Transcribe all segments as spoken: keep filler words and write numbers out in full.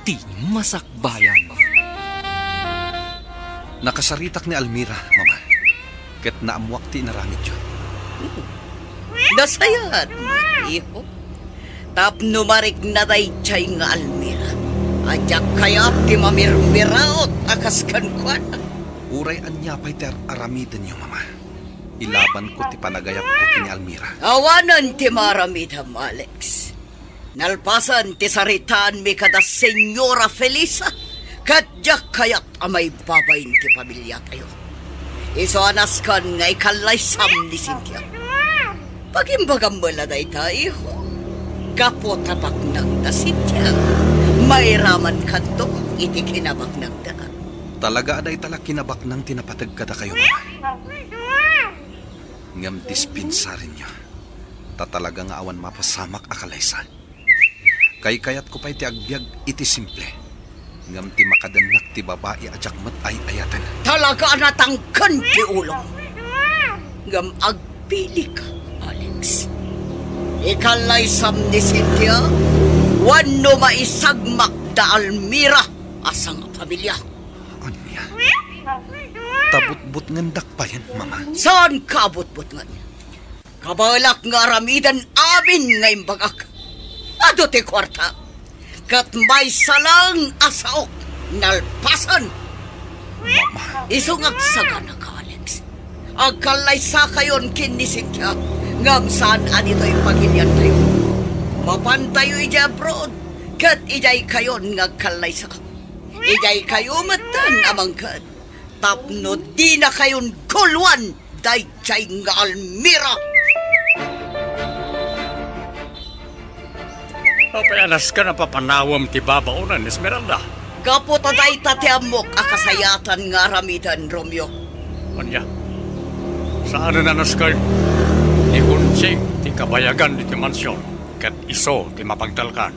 Ti masakbayan. Nakasaritak ni Almira, Mama, ket naammuak ti inaramidyo. Nasayaat, iho. Tapno marikna daydiay nga Almira, a diak kayat ti mamirmiraot a kas kenkuana. Uray ania pay ti ar-aramidenyo, Mama, ilabanko ti panagayatko ken ni Almira. Awanen ti maaramidem, Alex. Nalpasen ti saritaanmi kada Señora Felisa, ket diak kayat a maibabain ti pamiliatayo. Isu a nasken nga ikallaysam ni Cynthia. Pagimbagam met la dayta, iho. Gapu ta baknang da Cynthia, mairamankanto iti kinabaknangda. Talaga a dayta la kinabaknang ti napateg kadakayo, Mama. Ngem dispensarenyo, ta talaga nga awan mapasamak a kalaysa. Kaykayatko pay ti agbiag iti simple, ngem ti makadennak ti babai a diak met ay-ayaten. Talaga a natangken ti ulom. Ngem agpilika, Alex. Ikallaysam ni Cynthia wenno maisagmak da Almira a sangapamilia. Ania? Ta butbutngendak payen, Mama. Saanka a butbutngen. Kabaelak nga aramiden amin nga imbagak. Adu ti kuarta. Ket maysa laeng a saok, nalpasen. Mama. Isu nga agsaganaka, Alex. Agkallaysakayon ken ni Cynthia, ngem saan a ditoy pagiliantayo. Mapantayo idiay abroad, ket idiaykayon nga agkallaysa. Idiaykayo metten a mangted, tapno dinakayon guluan daydiay nga Almira. Apay a nasken a papanawem ti babaonen, Esmeralda? Gapu ta dayta ti ammok a kasayaatan nga aramiden, Romeo. Ania? Saanen a nasken? Ni Conching ti kabayagan ditoy mansion, ket isu ti mapagtalkan.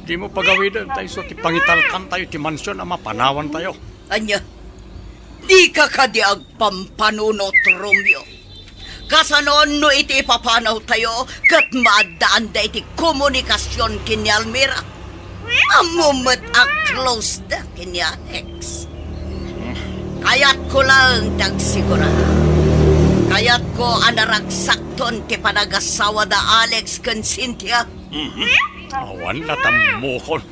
Dimo pagawiden ta isu ti pangitalkantayo ti mansion a mapanawantayo. Ania? Dika kadi agpampanunot, Romeo? Kasano no iti ipapanawtayo ket maaddaanda iti komunikasion ken ni Almira? Ammom met a close da ken ni Alex. Kayatko laeng ti agsigurado. Kayatko a naragsakton ti panagasawada Alex ken Cynthia. Mhm. Awan la tammukon.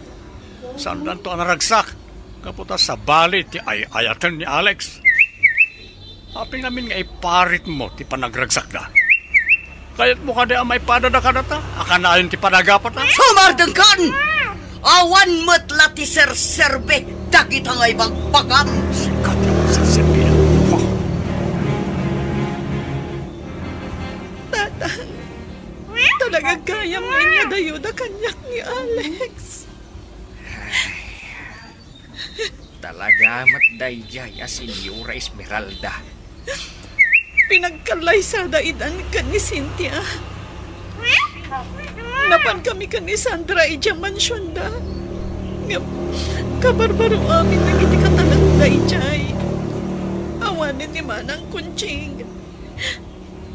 Saandanto a naragsak? Gapu ta sabali ti ay-ayaten ni Alex. Apay ngamin nga iparitmo ti panagragsakda? Kayatmo kadi a maipadada kadata a kanayon ti panagapatna? Sumardengkan! Awan met la ti serserbi dagita nga ibagbagam. Sika ti awan serserbi. Tatang, talaga gayam nga inyadayoda kaniak ni Alex. Talaga met daydiay a Señora Esmeralda. Pinagkallaysada idan ken ni Cynthia. Napankami ken ni Sandra idiay mansionda. Ngem, kabarbaro amin dagiti katalekda idiay. Awanen ni Manang Conching.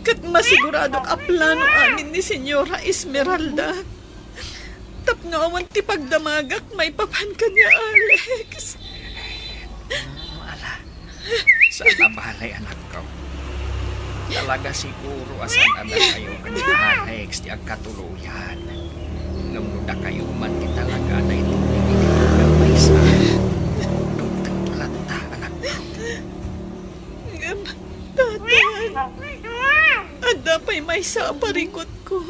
Ket masiguradok a plano amin ni Señora Esmeralda. Tapno awan ti pagdamagak maipapan ken ni Alex. Mm, ala. Saan a balay, anakko. Talaga siguro a saan a dakayo ken ni Alex ti agkatuloyan. Ngem no dakayo man ti talaga a naitulong iti tunggal maysa, dumteng latta, anakko. Ngem, Tatang, adda pay maysa a parikutko.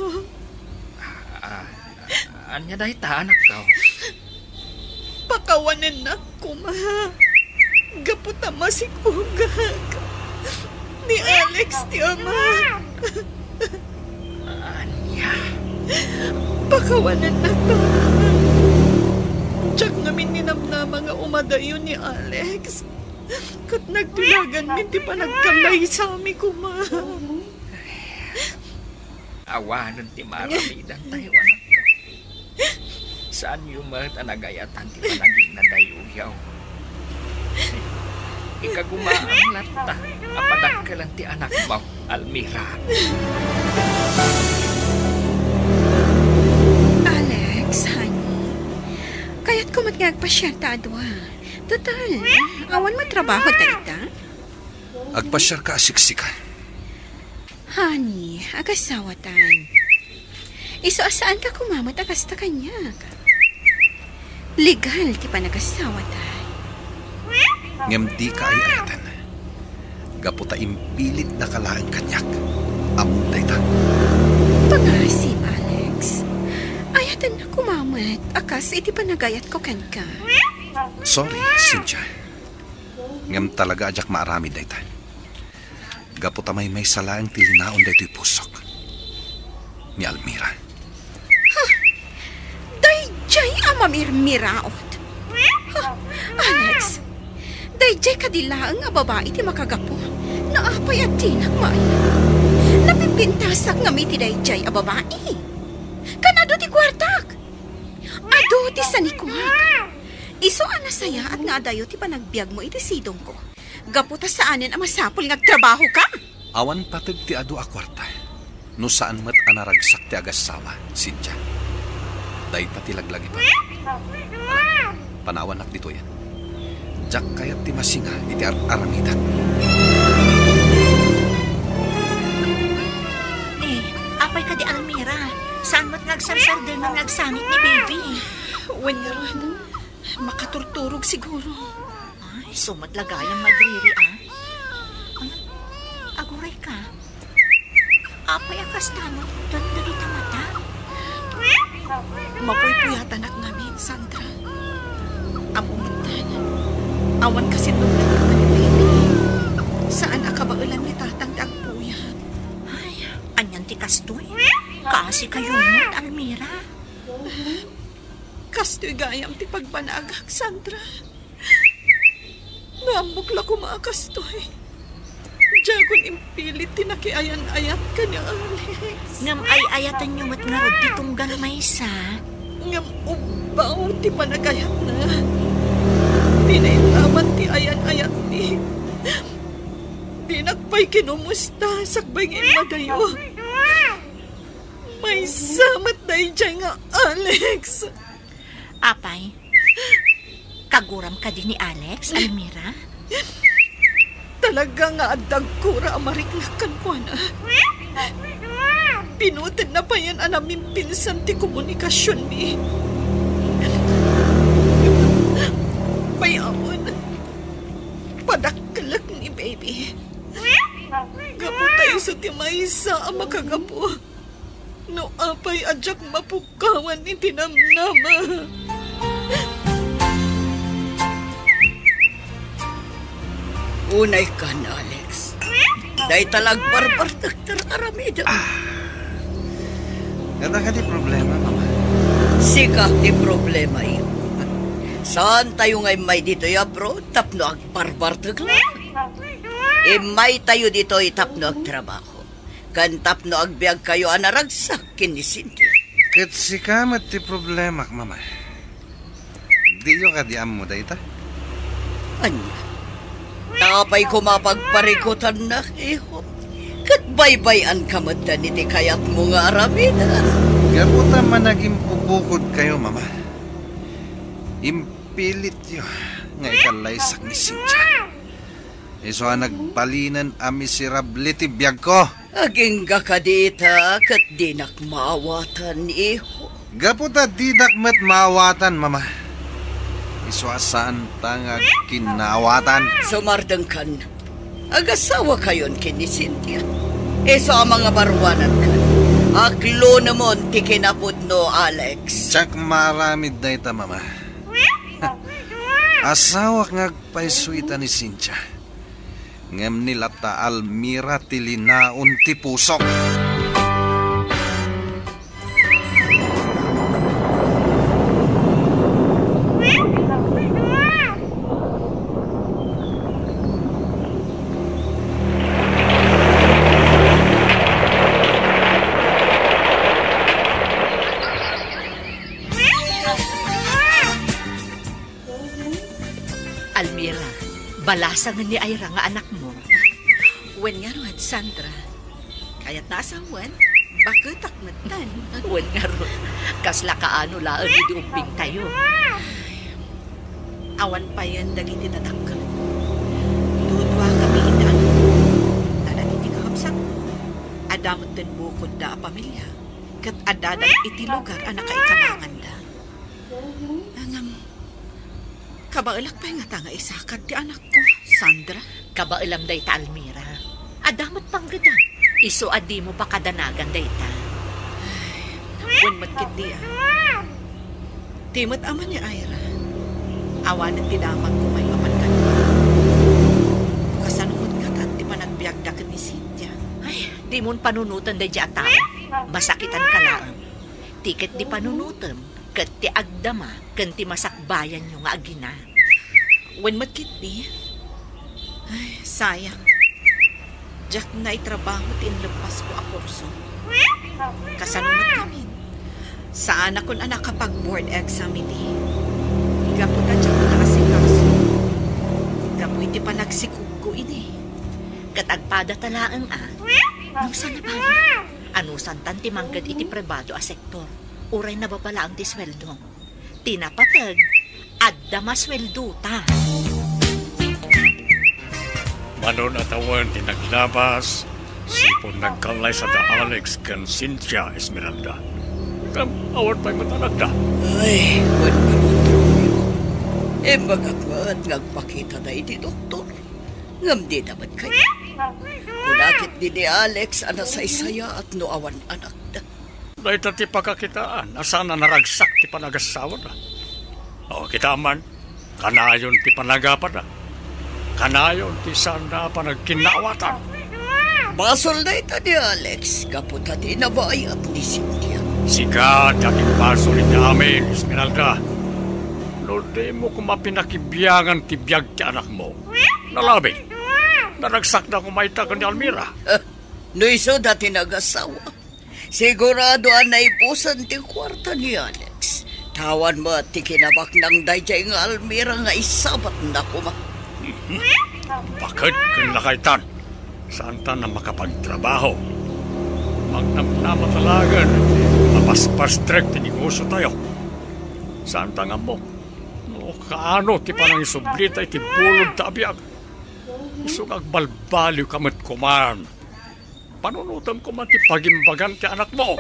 Ah, ania dayta, anakko? Pakawanennak koma. Gapu ta masikugak. Ni Alex ti ama. Ania? Pakawanennak, Tatang. Diak ngamin ninamnama nga umadayo ni Alex. Ket nagtulaganmin ti panagkallaysami koma. Awanen ti maaramidantayo, anakko. Saanyo met a nagayatan ti panaginadayoyo. Ikagumaam latta a padakkelen ti anakmo, Almira. Alex, honey, Kayatko met nga agpasiarta a dua. Total, awan met trabaho ta ita. Agpasiarka a siksika. Honey, agasawatan. Isu a saanka koma met a kasta kaniak. Legal ti panagasawatan. Ngem dika ay-ayatan. Gapu ta impilitdaka laeng kaniak. Ammom dayta. Pangasip, Alex. Ayatennak koma met a kas iti panagayatko kenka. Sorry, Cynthia. Ngem talaga a diak maaramid dayta. Gapu ta maymaysa laeng ti linaon daytoy pusok. Ni Almira. Ha? Daydiay a mamirmiraot. Ha? Alex, daydiay kadi laeng a babai ti makagapu no apay a dinak maayat. Napimpintasak ngem iti daydiay a babai. Kan adu ti kuartak. Adu ti sanikuak. Isu a nasayaat nga adayo ti panagbiagmo iti sidongko. Gapu ta saanen a masapul nga agtrabahoka. Awan pateg ti adu a kuarta. No saan met a naragsak ti agassawa, Cynthia. Dayta ti laglagipan. Ala, panawannak ditoyen. Diak kayat ti masinga iti ar-aramidek. Eh, apay kadi Almira? Saan met nga agsarsardengen nga agsanit ni baby? Wen ngarud, makaturturog siguro. Ay, sumat la gayam nga agriri, ah. Ano? Aguray ka? Apay a kasta met dagita mata? Mapuypuyatanak ngamin, Sandra. Ammom metten, awan kasindonglatka ken ni baby. Saan a kabaelan ni tatang ti agpuyat. Ay, anian ti kastoy? Kaasi kayo met, Almira. Kastoy gayam ti pagbanagak, Sandra. No ammok la koma a kastoy, diakon impilit ti nakiayan-ayat ken ni Alex. Ngem ay-ayatenyo met ngarud ti tunggal maysa. Ngem ubbaw ti panagayatna. Ti naitaman ti ayan-ayatmi. Dinak pay kinumusta sakbay nga immadayo. Maysa met daydiay nga Alex. Apay, kaguram kadi ni Alex, Almira? Talaga nga adda agkura a mariknak kenkuana. Pinutedna payen a namimpinsan ti komunikasionmi. Bayawen, padakkelek ni baby. Gapu ta isu ti maysa a makagapu. No apay a diak mapukawan iti namnama. Unay kan, Alex. Dayta la agbarbartek ti ar-aramidem. Ah. Adda kadi problema, Mama? Sika ti problema, iho. Saantayo nga immay ditoy abroad tapno agbarbartek la. Immaytayo ditoy tapno agtrabaho. Ken tapno agbiagkayo a naragsak ken ni Cynthia. Ket sika met ti problemak, Mama. Diyo kadi ammo dayta? Ania? Ta apay koma pagparikutannak, iho? Ket baybay-anka metten iti kayatmo nga aramiden. Gapu ta managimpupukodkayo, Mama. Impilityo nga ikallaysak ni Cynthia. Isu a nagbalinen a miserable ti biagko. Agingga kadi ita ket dinak maawatan, iho. Gapu ta didak met maawatan, Mama. Isu a saanta nga agkinnaawatan. Sumardengkan. Agasawakayon ken ni Cynthia. Isu a mangabaruanankan. Aklonemon ti kinapudno, Alex. Diak maaramid dayta, Mama. Asawak nga agpayso ita ni Cynthia. Ngem ni latta Almira ti linaon ti pusok. Almira, balasangen ni Ira nga anakmo. Wen ngarud, Sandra. Kayatna a sawen, baketak metten. Wen ngarud, kasla kaano laeng idi ubbingtayo. Awan payen dagiti dadakkelko. Duduakami iti anakko. Ta dagiti kakabsatko, adda metten bukodda a pamilia, ket addadan iti lugar a nakaikamanganda. Ngem, kabaelak pay ngata nga isakad ti anakko, Sandra? Kabaelam dayta, Almira. Adda met panggeda. Isu a dimo pakadanagan dayta. Wen met ketdi, a. Ti met ama ni Ira. Awanen ti damagko maipapan kaniak. Kasano met ngata ti panagbiagda ken ni Cynthia? Ay, dimon panunoten daydiay a tao. Masakitanka laeng. Ti ketdi panunotem ket ti agdama ken ti masakbayanyo nga agina. Wen met ketdi. Ay, sayang. Diak naitrabaho ti inleppasko a kurso. Kasano met ngamin? Saanakon a nakapag-board exam idi. Gapu ta diak naasikaso. Gapu iti panagsikogko idi. Ket agpadata laeng a. Nusana pay. Anusantan ti mangged iti pribado a sektor. Uray nababa laeng ti sueldo. Ti napateg, adda masueldota. Mano a tawen ti naglabas, sipud nagkallaysa da Alex ken Cynthia, Esmeralda. Ngem awan pay met anakda. Ay, wen, Manuel Romeo. Imbagak met nga agpakitada iti doktor. Ngem dida met kayat. Kuna ketdi ni Alex a nasaysayaat no awan anakda. Dayta ti pakakitaan a saan a naragsak ti panagasawana. O, kita man, kanayon ti panagapada. Kanayon ti saan a panagkinnaawatan. Basol dayta ni Alex, gapu ta ti nabayat ni Cynthia. Sika ti agimbasol iti amin, Esmeralda. No dimo koma pinakibiangan ti biag ti anakmo, nalabi. Naragsakda koma ita ken ni Almira. Eh, no isuda ti nagasawa, sigurado a naibusan ti kuarta ni Alex. Ta awan met ti kinabaknang daydiay nga Almira nga isabatna koma. Baked ken lakaytan, saanta a makapagtrabaho. Magnamnama ta laengen iti mapaspastrek ti negosiotayo. Saanta nga ammo no kaano ti panangisublita iti bulodta a biag. Isu nga agbalbaliwka met koman. Panunotem koma ti pagimbagan ti anakmo.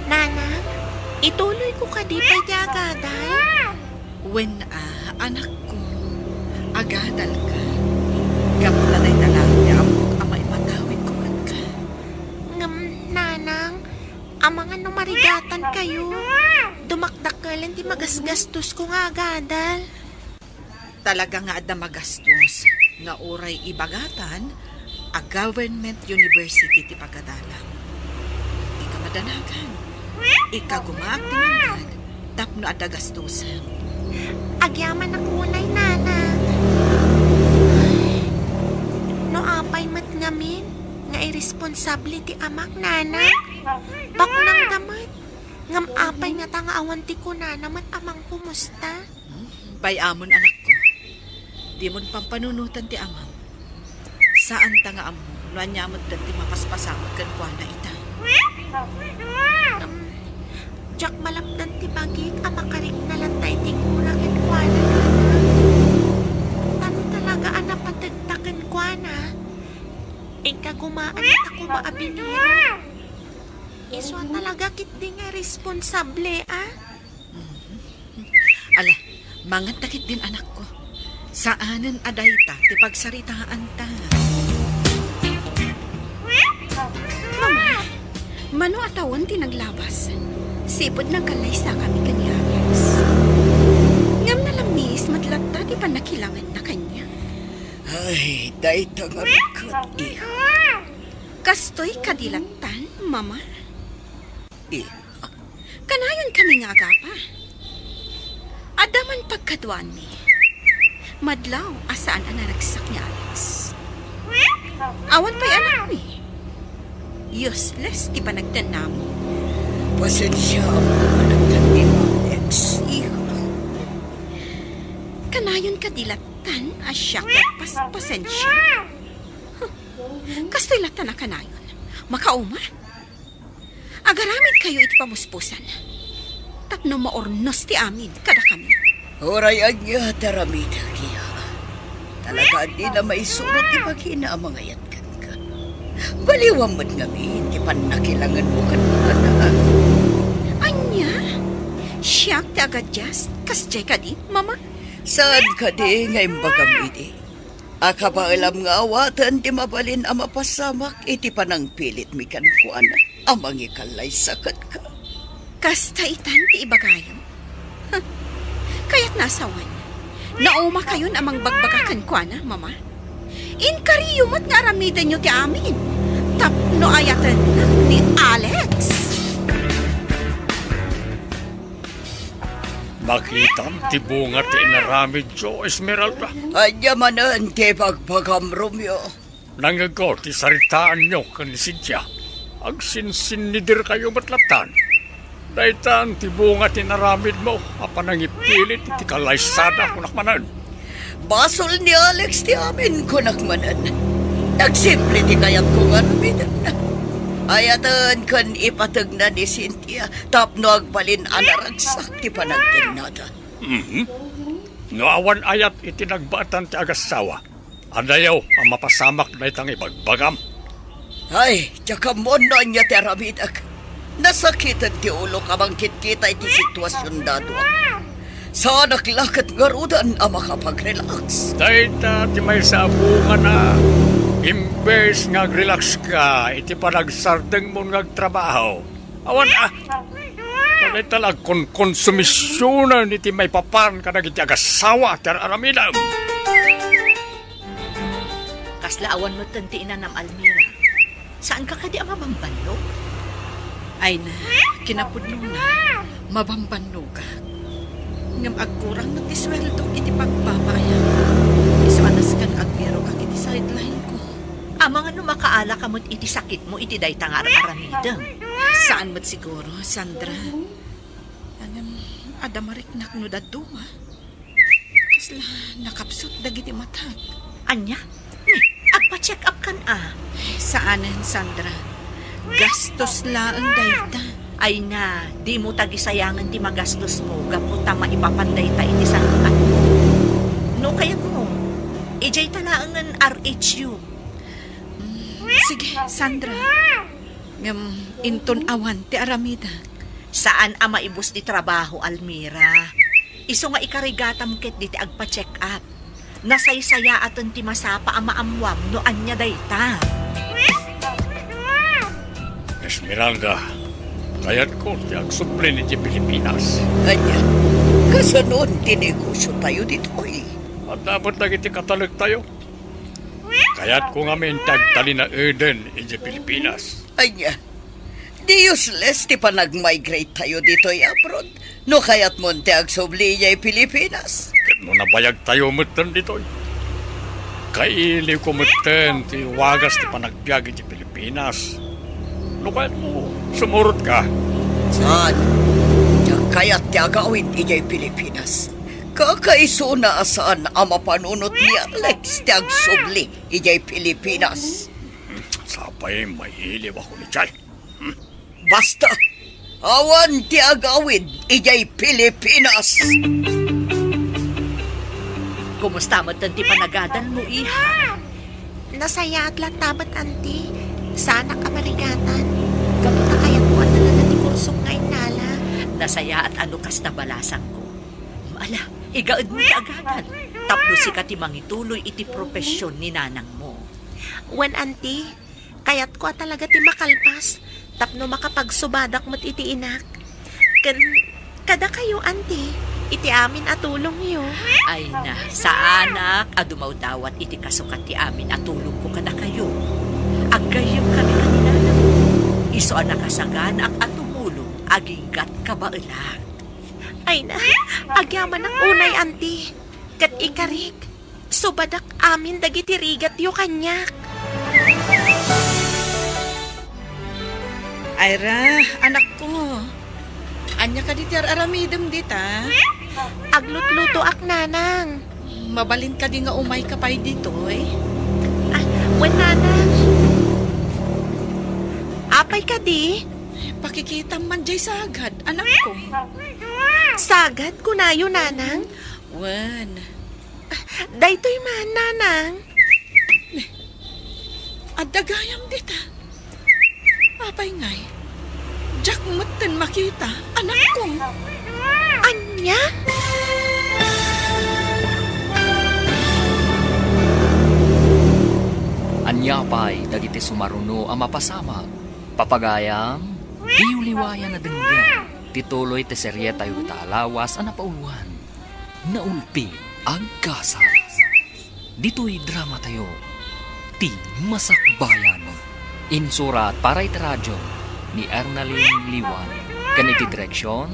Nanang, ituloyko kadi pay ti agadal? Wen a, anakko, agadalka. Gapu ta dayta laeng ti ammok a maimatawidko kenka. Ngem, Nanang, amangan no marigatankayo. Dumakdakkelen ti magasgastosko nga agadal. Talaga nga adda magastos nga uray ibagatan a government university ti pagadalam. Ika madanagan, ikagumaak ti manggad tapno adda gastosen. Agyamanak unay, Nanang. No apay met ngamin nga irresponsable ti amak, Nanang. Baknangda met. Ngem apay ngata nga awan ti kunana met a mangkumusta? Bay-amon, anakko. Dimon pampanunotan ti amam. Saanta nga ammo no ania met ti mapaspasamak kenkuana ita. Em, diak malapdan ti bagik a makarikna latta iti kura kenkuana, Nana. Ta no talaga a napategta kenkuana, inkagumaan ta koma a biniro. Isu a talaga ketdi nga responsable, a? Ala, manganta ketdin, anakko. Saanen a dayta ti pagsaritaanta. Mama, mano a tawen ti naglabas? Sipud nagkallaysakami ken ni Alex. Ngem nalamis met latta ti pannakilangenna kaniak. Ay, dayta ngarud, iha. Kastoy kadi lattan, Mama? Iha. Kanayon kami nga agapa. Adda man pagkaduanmi. Madlaw a saan a naragsak ni Alex. Awan pay anakmi. Useless ti panagtennami. Pasensiaam ti panagtenni, Alex. Iha. Kanayon kadi lattan a siak nagpaspasensia? Huh. Kastoy lattan a kanayon. Makauma? Agaramidkayo iti pamuspusan. tapno maurnos ti amin kadakami. Uray ania ti aramidek, iya. Talaga a dina maisurot ti bagina a mangayat kenka. Baliwam met ngamin ti pannakilangenmo kenkuana. Ania? Siak ti agadias? Kasdiay kadi, Mama? Saan kadi nga imbagam idi a kabaelam nga awaten ti mabalin a mapasamak iti panangpilitmi kenkuana a mangikallaysa kenka? Kasta itan ti ibagayo? Huh. Kayatna a sawen, naumakayon a mangbagbaga kenkuana, Mama. Inkariyo met nga aramidenyo ti amin tapno ayatennak ni Alex. Nakitam ti bunga ti inaramidyo, Esmeralda. Ania manen ti ibagbagam, Romeo? Nangngegko ti saritaanyo ken ni Cynthia. Agsinsinnidirkayo met lattan. Daytan ti bunga ti inaramidmo a panangipilit iti kalaysada, kunak manen. Basol ni Alex ti amin, kunak manen. Nagsimple ti kayatko nga aramiden. Ayaten ken ipategna ni Cynthia tapno agbalin a naragsak ti panagtennada. Mhm. No awan ayat iti nagbaetan ti agassawa, adayo a mapasamak dayta nga ibagbagam. Ay, diak ammo no ania ti aramidek. Nasakiten ti ulok a mangkitkita iti situasionda a dua. Saanak la ket ngaruden a makapag-relax. Dayta ti maysa a bungana, imbes nga ag-relaxka iti panagsardengmon nga agtrabaho. Awan a, kadayta la agkonkonsumisionen iti maipapan kadagiti agassawa ti ar-aramidem. Kasla awan metten ti inanam, Almira. Saanka kadi a mabambannog? Ay na, kinapudnona, mabambannogak. Ngem agkurang met ti sueldok iti pagbabaayam. Isu a nasken agbirokak iti sideline ko. Amangan no makaalaka met iti sakitmo iti dayta nga ar-aramidem. Saan met siguro, Sandra. Ngem adda mariknak no dadduma. Kasla nakapsut dagiti matak. Ania? Ni, agpa-check up kan a? Saanen, Sandra. Gastos laeng dayta. Ay na, dimo tagisayangen ti magastosmo gapu ta maipapan dayta iti sangkatmo. No kayatmo, idiay ta laengen R H U. Mm, sige, Sandra. Ngem inton awan ti aramidek. Saan a maibus ti trabaho, Almira. Isu nga ikarigatam ket diti agpa-check up. Nasaysayaaten ti masapa a maammuam no ania dayta. Esmeralda, kayatko ti agsubli iti Pilipinas. Ania? Kasanon ti negosiotayo ditoy? Adda met dagiti katalektayo. Kayatko ngamin ti agtalinaeden idiay Pilipinas. Ania? Di useless ti panag-migrate tayo ditoy abroad no kayatmon ti agsubli idiay Pilipinas. Ket no nabayagtayo metten ditoy, kailiwko metten ti wagas ti panagbiag idiay Pilipinas. No kayatmo, sumurotka. Saan? Diak kayat ti agawid idiay Pilipinas. Kakaisuna a saan a mapanunot ni Alex ti agsubli idiay Pilipinas. Sapay, mailiwakon idiay. Basta, awan ti agawid idiay Pilipinas. Kumusta met ti panagadalmo, iha? Nasayaat latta met, Auntie. Saanak a marigatan. Gapu ta kayatko a talaga ti kursok nga innala. Nasayaat a no kasta, balasangko. Ala, igaedmo ti agadal. Tapno sika ti mangituloy iti profession ni nanangmo. Wen, Auntie, kayatko a talaga ti makalpas tapno makapagsubadak met iti inak. Ken kadakayo, Auntie, iti amin a tulongyo. Ay na, saanak a dumawdawat iti kasukat ti amin a tulongko kadakayo. Aggayyemkami ken ni nanangmo. Isu a nakasaganaak a tumulong aginggat kabaelak. Ay na, agyamanak unay, Auntie. Ket ikarik, subadak amin dagiti rigatyo kaniak. Ira, anakko. Ania kadi ti ar-aramidem dita? Aglutlutoak, nanang. Mabalin kadi nga umayka pay ditoy? Ah, wen, nanang. Apay kadi? Pakikitam man jay sagad, anakko. Sagad, kunayo, nanang? Wen. Daytoy man, nanang. Adda gayam dita. Apay ngay? Diak metten makita, anakko. Ania? Ania pay dagiti sumaruno a mapasamak? Papagayam, diyo liwayan a denggen ti tuloy ti serietayo ita a lawas a napauluan, Naulpi Agkasat. Ditoy dramatayo, Ti Masakbayan. Insurat para iti radio ni Ernalyn Liwan, ken iti direksion,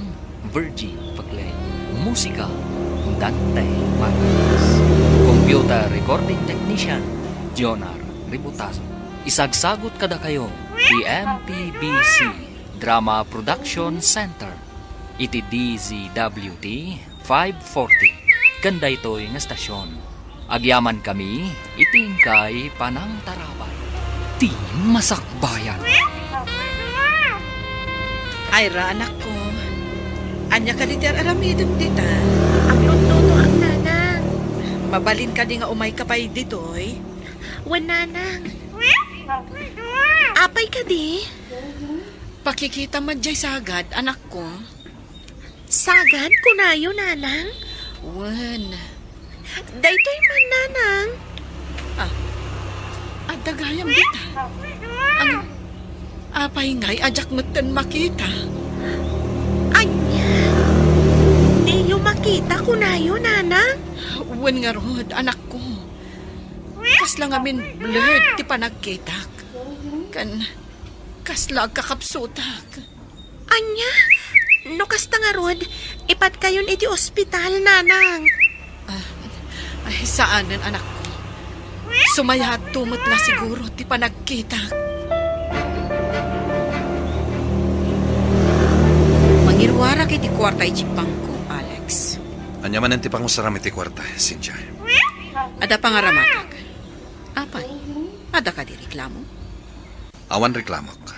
Virgie Paglen. Musika, Dante Martinez. Computer recording technician, Jonar Ributazo. Isagsagut kadakayo ti M P B C Drama Production Center iti D Z W T five forty ken daytoy nga estasion. Agyamankami iti inkay panangtarabay. Ti Masakbayan. Ayra, anakko. Ania kadi ti ar-aramidem dita? Aglutlutoak, nanang. Mabalin kadi nga umayka pay ditoy? Wen, nanang. Apay kadi? Pakikita man jay sagad, anakko. Sagad, kunayo, nanang? Wen. Daytoy man, nanang. Ah, adda gayam dita. Ang, apay ngay a diak metten makita? Ania? Diyo makita, kunayo, nanang? Wen ngarud, anakko. Kasla ngamin blurred ti panagkitak. Ken kasla agkakapsutak. Ania? No kasta ngarud, ipadkayon iti ospital, nanang. Ah, ay, saanen, anakko. Sumayatto met la siguro ti panagkitak. Mangiruarak iti kuarta iti bangko, Alex. Ania manen ti pangusaram iti kuarta, Cynthia? Adda pangaramatak. Apay, adda kadi reklamo? Awan reklamok.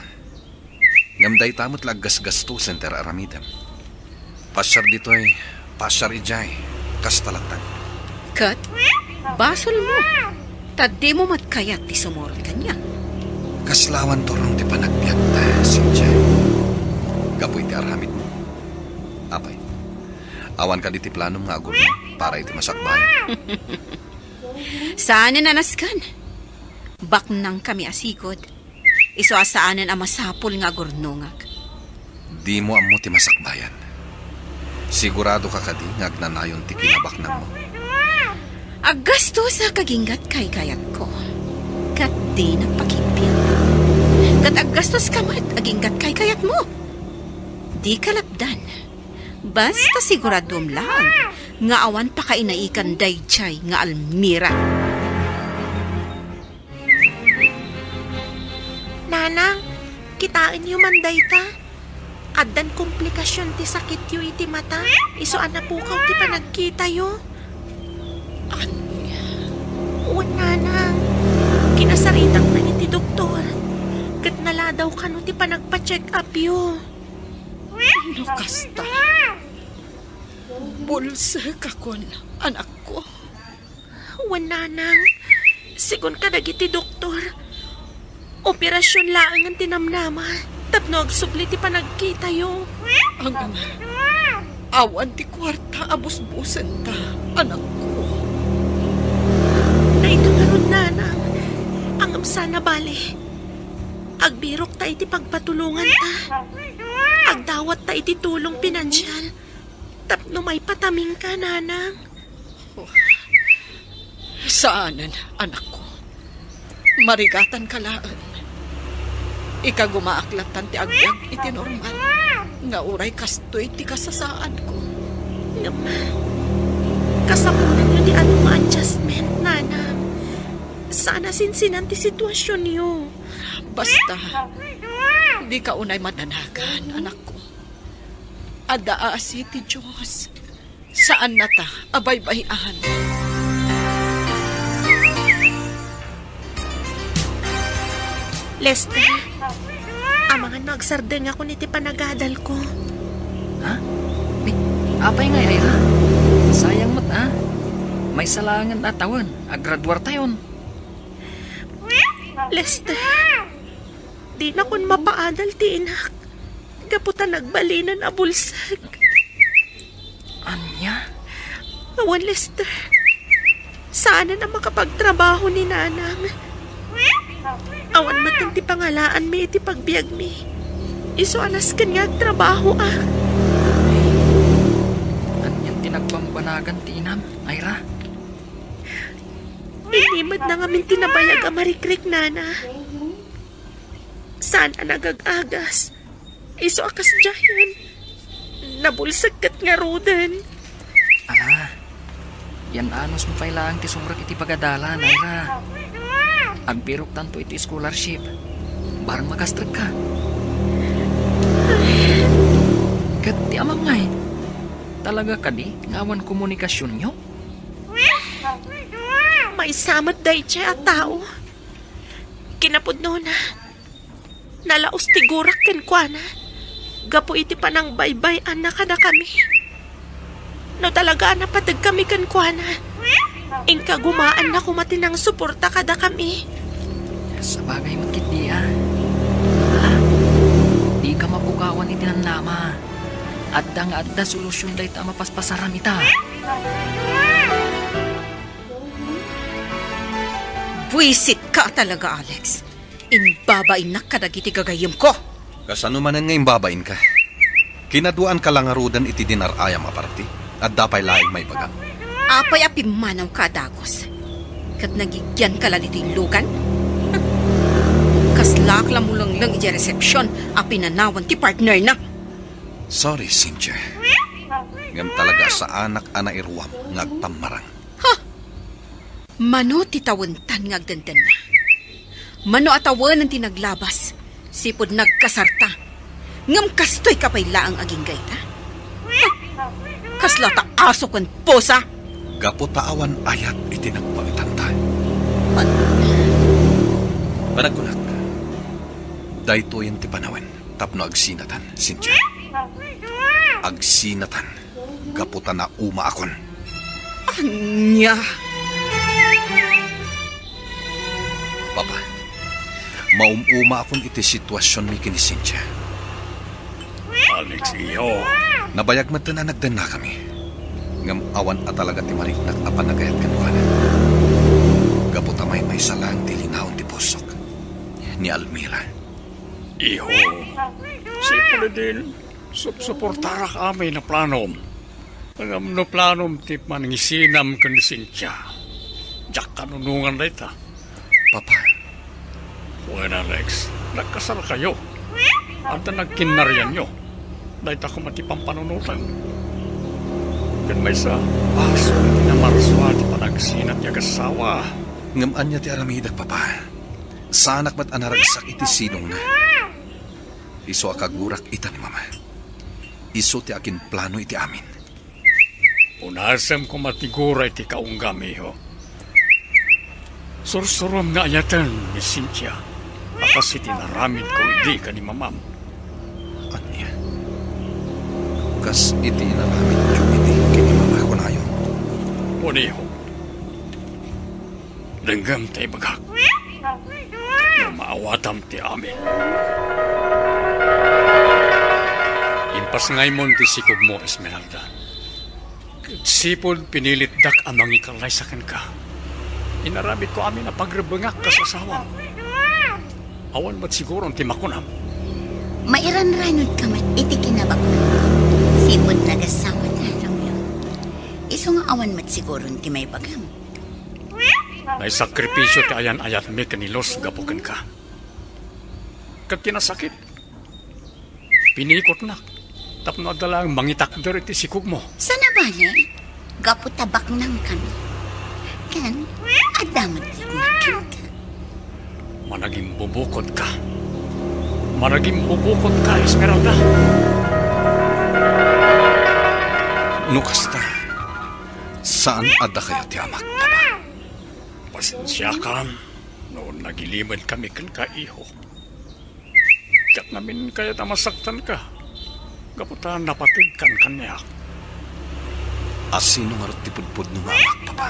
Ngem dayta met la aggasgastosen ti ar-aramidem. Pasiar ditoy, pasiar idiay, kasta latta. Ket, basolmo, ta dimo met kayat ti sumurot kaniak. Kasla awan turong ti panagbiagta, Cynthia. Gapu iti aramidmo. Apay, awan kadi ti planom nga agurno para iti masakbayan? Saanen a nasken. Baknangkami a sigud. Isu a saanen a masapul nga agurnongak. Dimo ammo ti masakbayan. Siguradoka kadi nga agnanayon ti kinabaknangmo? Aggastosak aginggat kaykayatko. Ket dinak pakigbiag. Ket aggastoska met aginggat kaykayatmo. Dika lapdan. Basta siguradom laeng nga awan pakainaikan daydiay nga Almira. Nanang, kitaenyo man dayta. Addan komplikasion ti sakityo iti mata, isu a napukaw ti panagkitayo. Ania? Wen, nanang, kinasaritakna iti doktor, ket naladaw kano ti panagpa-check-upyo. No kasta, bulsekakon, anakko. Wen, nanang, sigun kadagiti doktor, operasion laengen ti namnama tapno agsubli ti panagkitayo. Ngem, awan ti kuarta a busbusenta, anakko. Dayta ngarud, nanang, ngem saan a bale. Agbirokta iti pagpatulonganta. Agdawatta iti tulong pinansial tapno maipataminka, nanang. Saanen, anakko. Marigatanka laeng. Ikagumaak lattan ti agbiag iti normal nga uray kastoy ti kasasaadko. Ngem, kasapulanyo ti adu nga adjustment, nanang. Saan a sinsinan ti situasionyo. Basta, dika unay madanagan, anakko. Adda aasi ti Dios. Saannata a baybay-an. Lester, Amangan no agsardengakon iti panagadalko. Ha? Ay, apay ngay, Ira? Sayang met, a. Maysa laengen a tawen, agraduartayon. Lester, dinakon mapaadal ti inak gapu ta nagbalinen a bulsek. Ania? Awan, Lester. Saanen a makapagtrabaho ni Nanang. Awan met ti pangalaanmi iti pagbiagmi. Isu a nasken nga agtrabahoak. Anian ti nagbambanagan ti inam, Ira? Inimed na ngamin ti nabayag a marikriknana. Saan a nagag-agas. Isu a kasdiayen, nabulsek ket ngaruden. Ala, yan anusmo pay laeng ti sumrek iti pagadalan, Ira. Agbiroktanto iti scholarship. Barang makastrekka. Ket ti amam ngay, talaga kadi nga awan komunikasionyo? Maysa met daydiay a tao. Kinapudnona, nalaos ti gurak kenkuana gapu iti panangbaybay-anna kadakami. No talaga a napategkami kenkuana, inka gumaanna koma ti nangsuporta kadakami. Sabagay met ketdi, a. Dika mapukawan iti namnama. Adda nga adda solusion dayta a mapaspasaram ita. Buisitka talaga, Alex. Imbabainnak kadagiti gagayyemko. Kasano manen nga imbabainka? Kinaduaanka la ngaruden iti dinar-ayam a parti? Adda pay laeng maibagam? Apay a pimmanawka a dagus? Ket nagigianka la ditoy lugan? Kaslaak la mulengleng idiay resepsion a pinanawan ti partnerna. Sorry, Cynthia. Ngem talaga a saanak a nairuam nga agpammarang. Ha! Mano ti tawentan nga agdendenna? Mano a tawenen ti naglabas, sipud nagkasarta? Ngem kastoyka pay laeng agingga ita? Ha! Kasla ta aso ken pusa? Gapu ta awan ayat iti nagpamitanta. Panagkunak, daytoyen ti panawen tapno agsinatan, Cynthia. Agsinatan. Gapu ta naumaakon. Ania? Papa, maum-umaakon iti situasionmi ken ni Cynthia. Alex, iyo. Nabayag metten a nagdennakami. Ngem awan a talaga ti mariknak a panagayat kenkuana. Gapu ta maymaysa laeng ti linaon ti pusok ni Almira. Iho, sipulidin. Supsuportarak amin a planom. Ngem no planom ti mangisinam ken ni Cynthia, diak kanunongan dayta. Papa. Wen, Alex, nagkasarkayo. Adda nagkinnarianyo. Dayta koma ti pampanunotem. Ken maysa, basol ti namarsua ti panagsinat ti agassawa. Ngem ania ti aramidek, Papa? Saanak met a naragsak iti sidongna. Isu a kagurak ita ni Mama. Isu ti akinplano iti amin. Unasem koma ti gura iti kaunggam, iho. Sursurom nga ayaten ni Cynthia a kas iti inaramidko idi ken ni Mamam. Ania? Kas iti inaramidyo idi ken ni Mama, kunayo? Wen, iho. Denggem ta ibagak. No maawatam ti amin. Impasngaymon ti sikogmo, Esmeralda. Ket sipud pinilitdak a mangikalaysa kenka, inaramidko amin a pagrebbengak kas asawam. Awan met siguron ti makunam. Mairanranudka met iti kinabaknangko. Sipud nagasawata, Romeo. Isu nga awan met siguron ti maibagam. Naisakripisio ti ayan-ayatmi ken ni Luz gapu kenka. Ket ti nasakit, pinikotnak tapno adda laeng mangitakder iti sikogmo. Sana bale, gapu ta baknangkami. Ken, adda met ti kenka. Managimbubukodka. Managimbubukodka, Esmeralda. No kasta, saan a dakayo ti amak, Papa? Pasensiakam no nagilimedkami kenka, iho. Diak ngamin kayat a masaktanka gapu ta napateg kan kaniak. Asino ngarud ti pudpudno nga amak, Papa?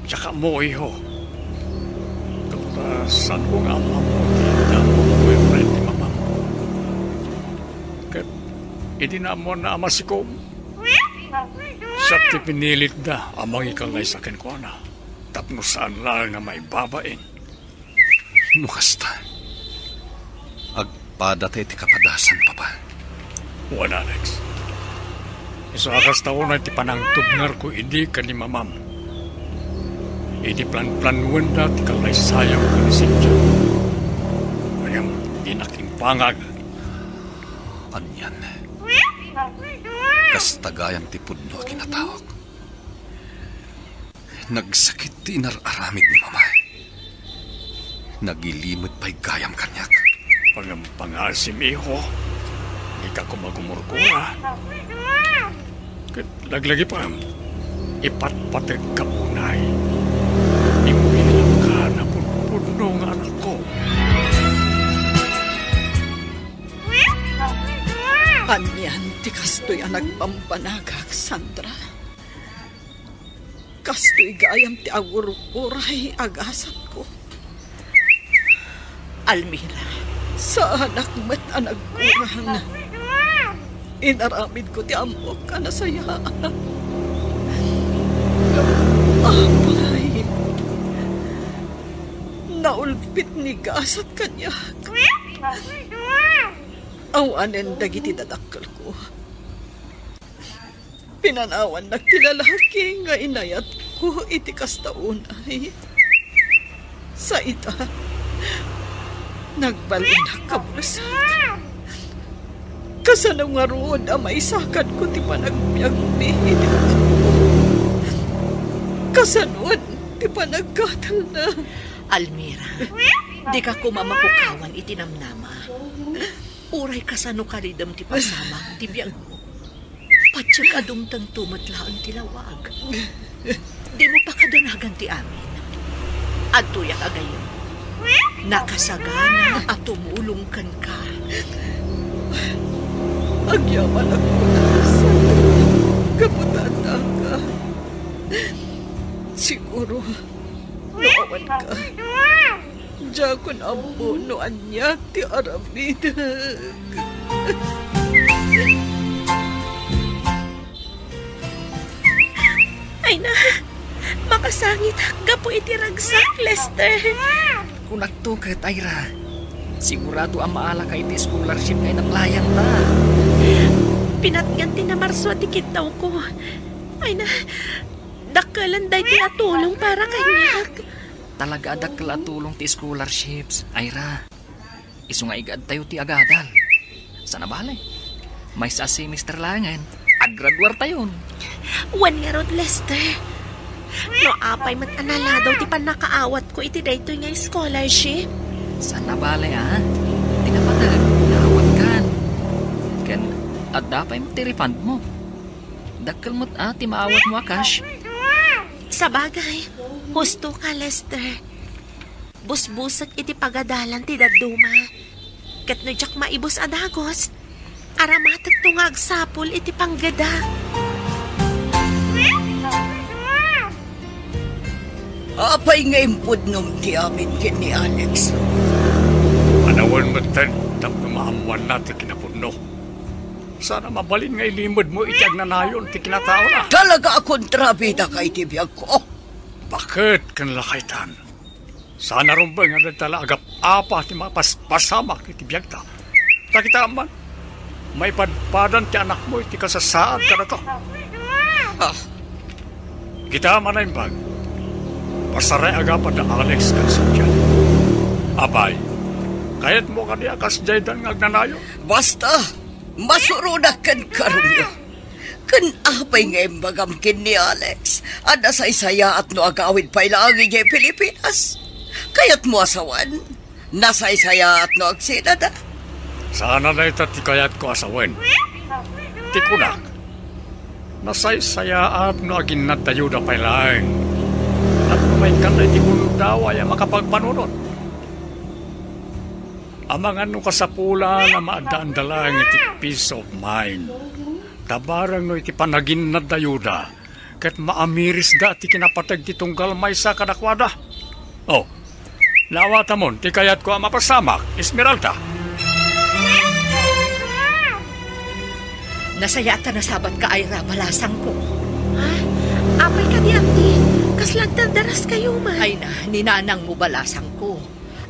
Diak ammo, iho. Gapu ta saanko nga ammo ti damo a boyfriend ni mamam. Ket idi naammoanna a masikom, siak ti pinilitda a mangikallaysa kenkuana tapno saan laeng nga maibabain. No kasta, agpadatayo ti kapadasan, Papa. Wen, Alex. Isu a kasta unay ti panangtubngarko idi ken ni mamam. Idi planplanuenda ti kallaysayo ken ni Cynthia. Ngem dinak imbangag. Anian? Kasta gayam ti pudno a kinatawak. Nagsakit ti inar-aramid ni Mama. Nagilimed pay gayam kaniak. Pangam-, pangaasim, iho. Dika koma gumurgura. Ket laglagipem, ipatpategka unay. Imbilang ka na pudpudno nga anakko. Anian ti kastoy a nagbambanagak, Sandra? Kastoy gayam ti agur-uray a gasatko. Almira, saanak met a nagkurang. Inaramidko ti ammok a nasayaat. Apay, naulpit ni gasat kaniak. Awanen dagiti dadakkelko. Pinanawannak ti lalaki nga inayatko iti kasta unay. Sa ita, nagbalinak kabulsak. Kasano ngarud a maisakadko ti panagbiagmi iti anak? Kasanoan ti panagkatelna? Almira, dika koma mapukawan iti namnama. Uray kasano kalidem ti pasamak ti biagmo. Patiek a dumtengto met laeng ti lawag. Dimo pakadanagan ti amin. Adtoyak a gayyem. Nakasagana a tumulong kenka. Agyamanak, Sandra, gapu ta addaka. Siguro, no awanka, diakon ammo no ania ti aramidek. Ay na, makasangitak gapu iti ragsak, Lester. Kunakto ket, Ira. Sigurado a maalaka iti scholarship nga inapplyanta. Pinatgan ti namarsua ti kiddawko. Ay na, dakkelen daytoy a tulong para kaniak. Talaga a dakkel a tulong ti scholarships, Ira. Isu nga igaadtayo ti agadal. Sana bale, maysa a semester laengen, aggraduartayon. Wen ngarud, Lester. No apay met a naladaw ti pannakaawatko iti daytoy nga scholarship? Sana bale, a. Ti napateg, naawatkan. Ken adda pay met ti refund mo. Dakkel met a ti maawatmo a cash. Sabagay, husto ka, Lester. Busbusek iti pagadalan ti dadduma. Ket no diak maibus a dagus, aramatekto nga agsapul iti panggedak. Apay nga impudnom ti amin ken ni Alex? Anawen metten tapno maammoanna ti kinapudno. Sana mabalin nga ilimedmo iti agnanayon ti kinataona. Talaga a kontrabidaka iti biagko. Baket ken lakaytan. Sana rumbeng nga dagita la agap-apa ti mapaspasamak iti biagta. Ta kitaem man, maipadpadan ti anakmo iti kasasaad kadata. Ah. Kitaem a naimbag, pasaray agapa da Alex ken Cynthia. Apay, kayatmo kadi a kasdiaydan nga agnanayon? Basta, masuronak kenka, Romeo. Ken apay nga imbagam ken ni Alex a nasaysayaat no agawid pay laeng idiay Pilipinas? Kayatmo a sawen? Nasaysayaat no agsinada? Saan a dayta ti kayatko a sawen. Ti kunak, nasaysayaat no aginnadtayoda pay laeng tapno maikkanna iti gundaway a makapagpanunot. Amangan no kasapulan a maaddaanda laeng iti peace of mind. Ta barang no iti panaginnadayoda, ket maamirisda ti kinapateg ti tunggal maysa kadakuada. Oh, naawatamon ti kayatko a mapasamak, Esmeralda. Nasayaat a nasabatka, Ira, balasangko. Ha? Apay kadi, Auntie? Kasla agdardaraskayo man? Ay na, ni nanangmo, balasangko.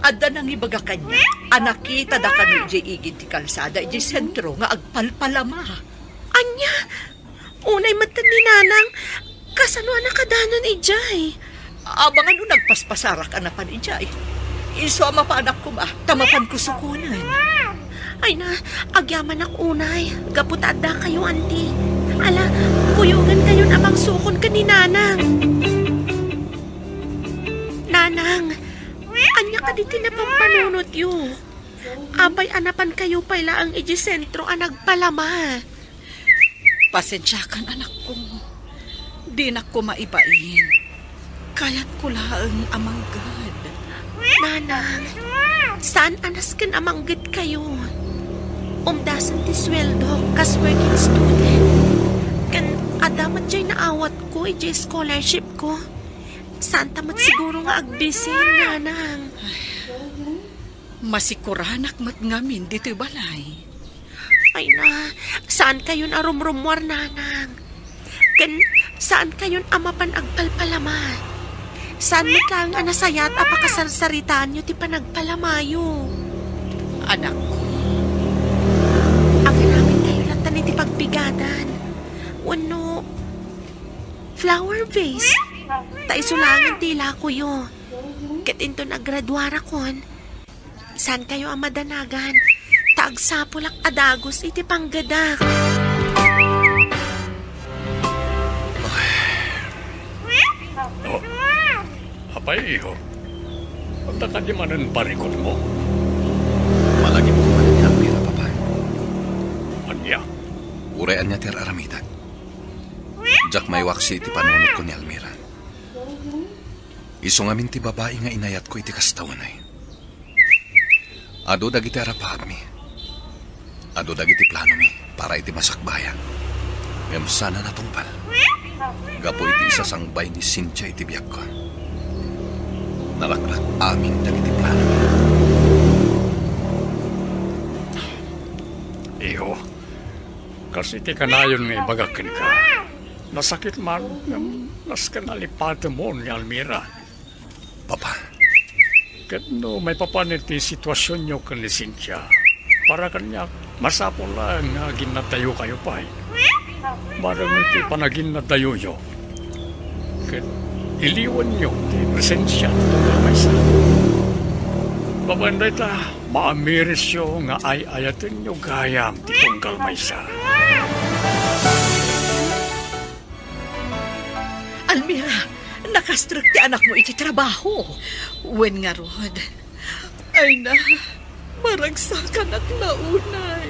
Adda nangibaga kaniak a nakitada kano idiay igid ti kalsada idiay sentro nga agpalpalama. Ania? Unay metten ni Nanang, kasano a nakadanon idiay? Amangan no nagpaspasarak a napan idiay. Isu a mapanak koma, ta mapan kusukonen. Ay na, agyamanak unay, gapu ta addakayo, Auntie. Ala, kuyogankayon a mangsukon ken ni Nanang. Nanang, ania kadi ti napampanunotyo? Apay a napankayo pay laeng idiay sentro a nagpalama? Pasensiakan, anakko. Dinak koma ibain. Kayatko laeng a mangged. Nanang, saan a nasken a manggedkayo? Umdasen ti suweldok kas working student. Ken adda met diay naawatko idiay scholarshipko. Saanta met siguro nga agbisin, Nanang. Masikuranak met ngamin ditoy balay. Ay na, saankayon a rumrummuar, Nanang. Ken saankayon a mapan agpalpalama. Saan met laeng a nasayaat a pakasarsaritaanyo ti panagpalamayo. Anakko. Aginamit kayo latta iti pagbigadan. Wenno flower vase. Ta isu laengen ti ilakoyo. Ket inton agraduarakon, saankayo a madanagan, ta agsapulak a dagus iti panggedak. Oh, apay, iho? Adda kadi manen parikutmo? Malagipko manen ni Almira, Papa. Ania? Uray ania ti ar-aramidak, diak maiwaksi iti panunotko ni Almira. Isu ngamin ti babai nga inayatko iti kasta unay. Adu dagiti arapaapmi. Adu dagiti planomi para iti masakbayan. Ngem saan a natungpal. Gapu iti isasangbay ni Cynthia iti biagko. Nalaklak amin dagiti planomi. Iho, kas iti kanayon nga ibagak kenka, nasakit man, ngem nasken a lipatemon ni Almira. Papa. Ket no maipapan iti situasionyo ken ni Cynthia, para kaniak, masapul laeng nga aginnaddayokayo pay. Bareng iti panaginnaddayoyo, ket iliwanyo ti presensia ti tunggal maysa. Babaen dayta, maamirisyo nga ay-ayatenyo gayam ti tunggal maysa. Almira, nakastrek ti anakmo iti trabaho. Wen ngarud, ay na, maragsakanak la unay.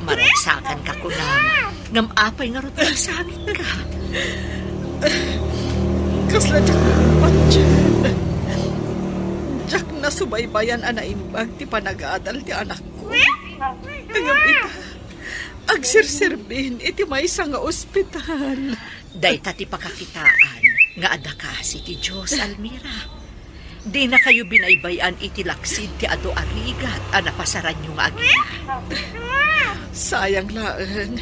Maragsakanka, kunam. Ngem apay ngarud nga agsangitka? Kasla diak maimpatien. Diak nasubaybayan a naimbag ti panagadal ti anakko. Ngem ita, agsirserbin iti maysa nga ospital. Dayta ti pakakitaan nga adda kaasi ti Dios, Almira. Dinakayo binaybay-an iti laksid ti adu a rigat a napasaranyo nga agina. Sayang laeng,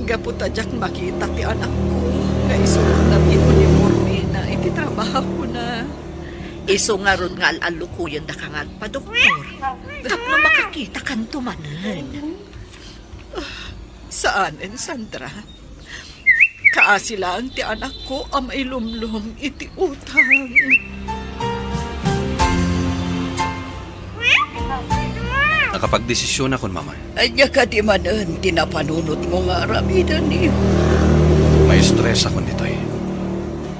gapu ta diak makita ti anakko nga isurotna ti uniformena iti trabahona. Isu ngarud nga al-allukoyendaka nga agpadoktor tapno makakitakanto manen. Saanen, Sandra. Kaasi laeng ti anakko a mailumlom iti utang. Nakapagdesisionakon, Mama. Ania kadi manen ti napanunotmo nga aramiden, iho? Maestresakon ditoy.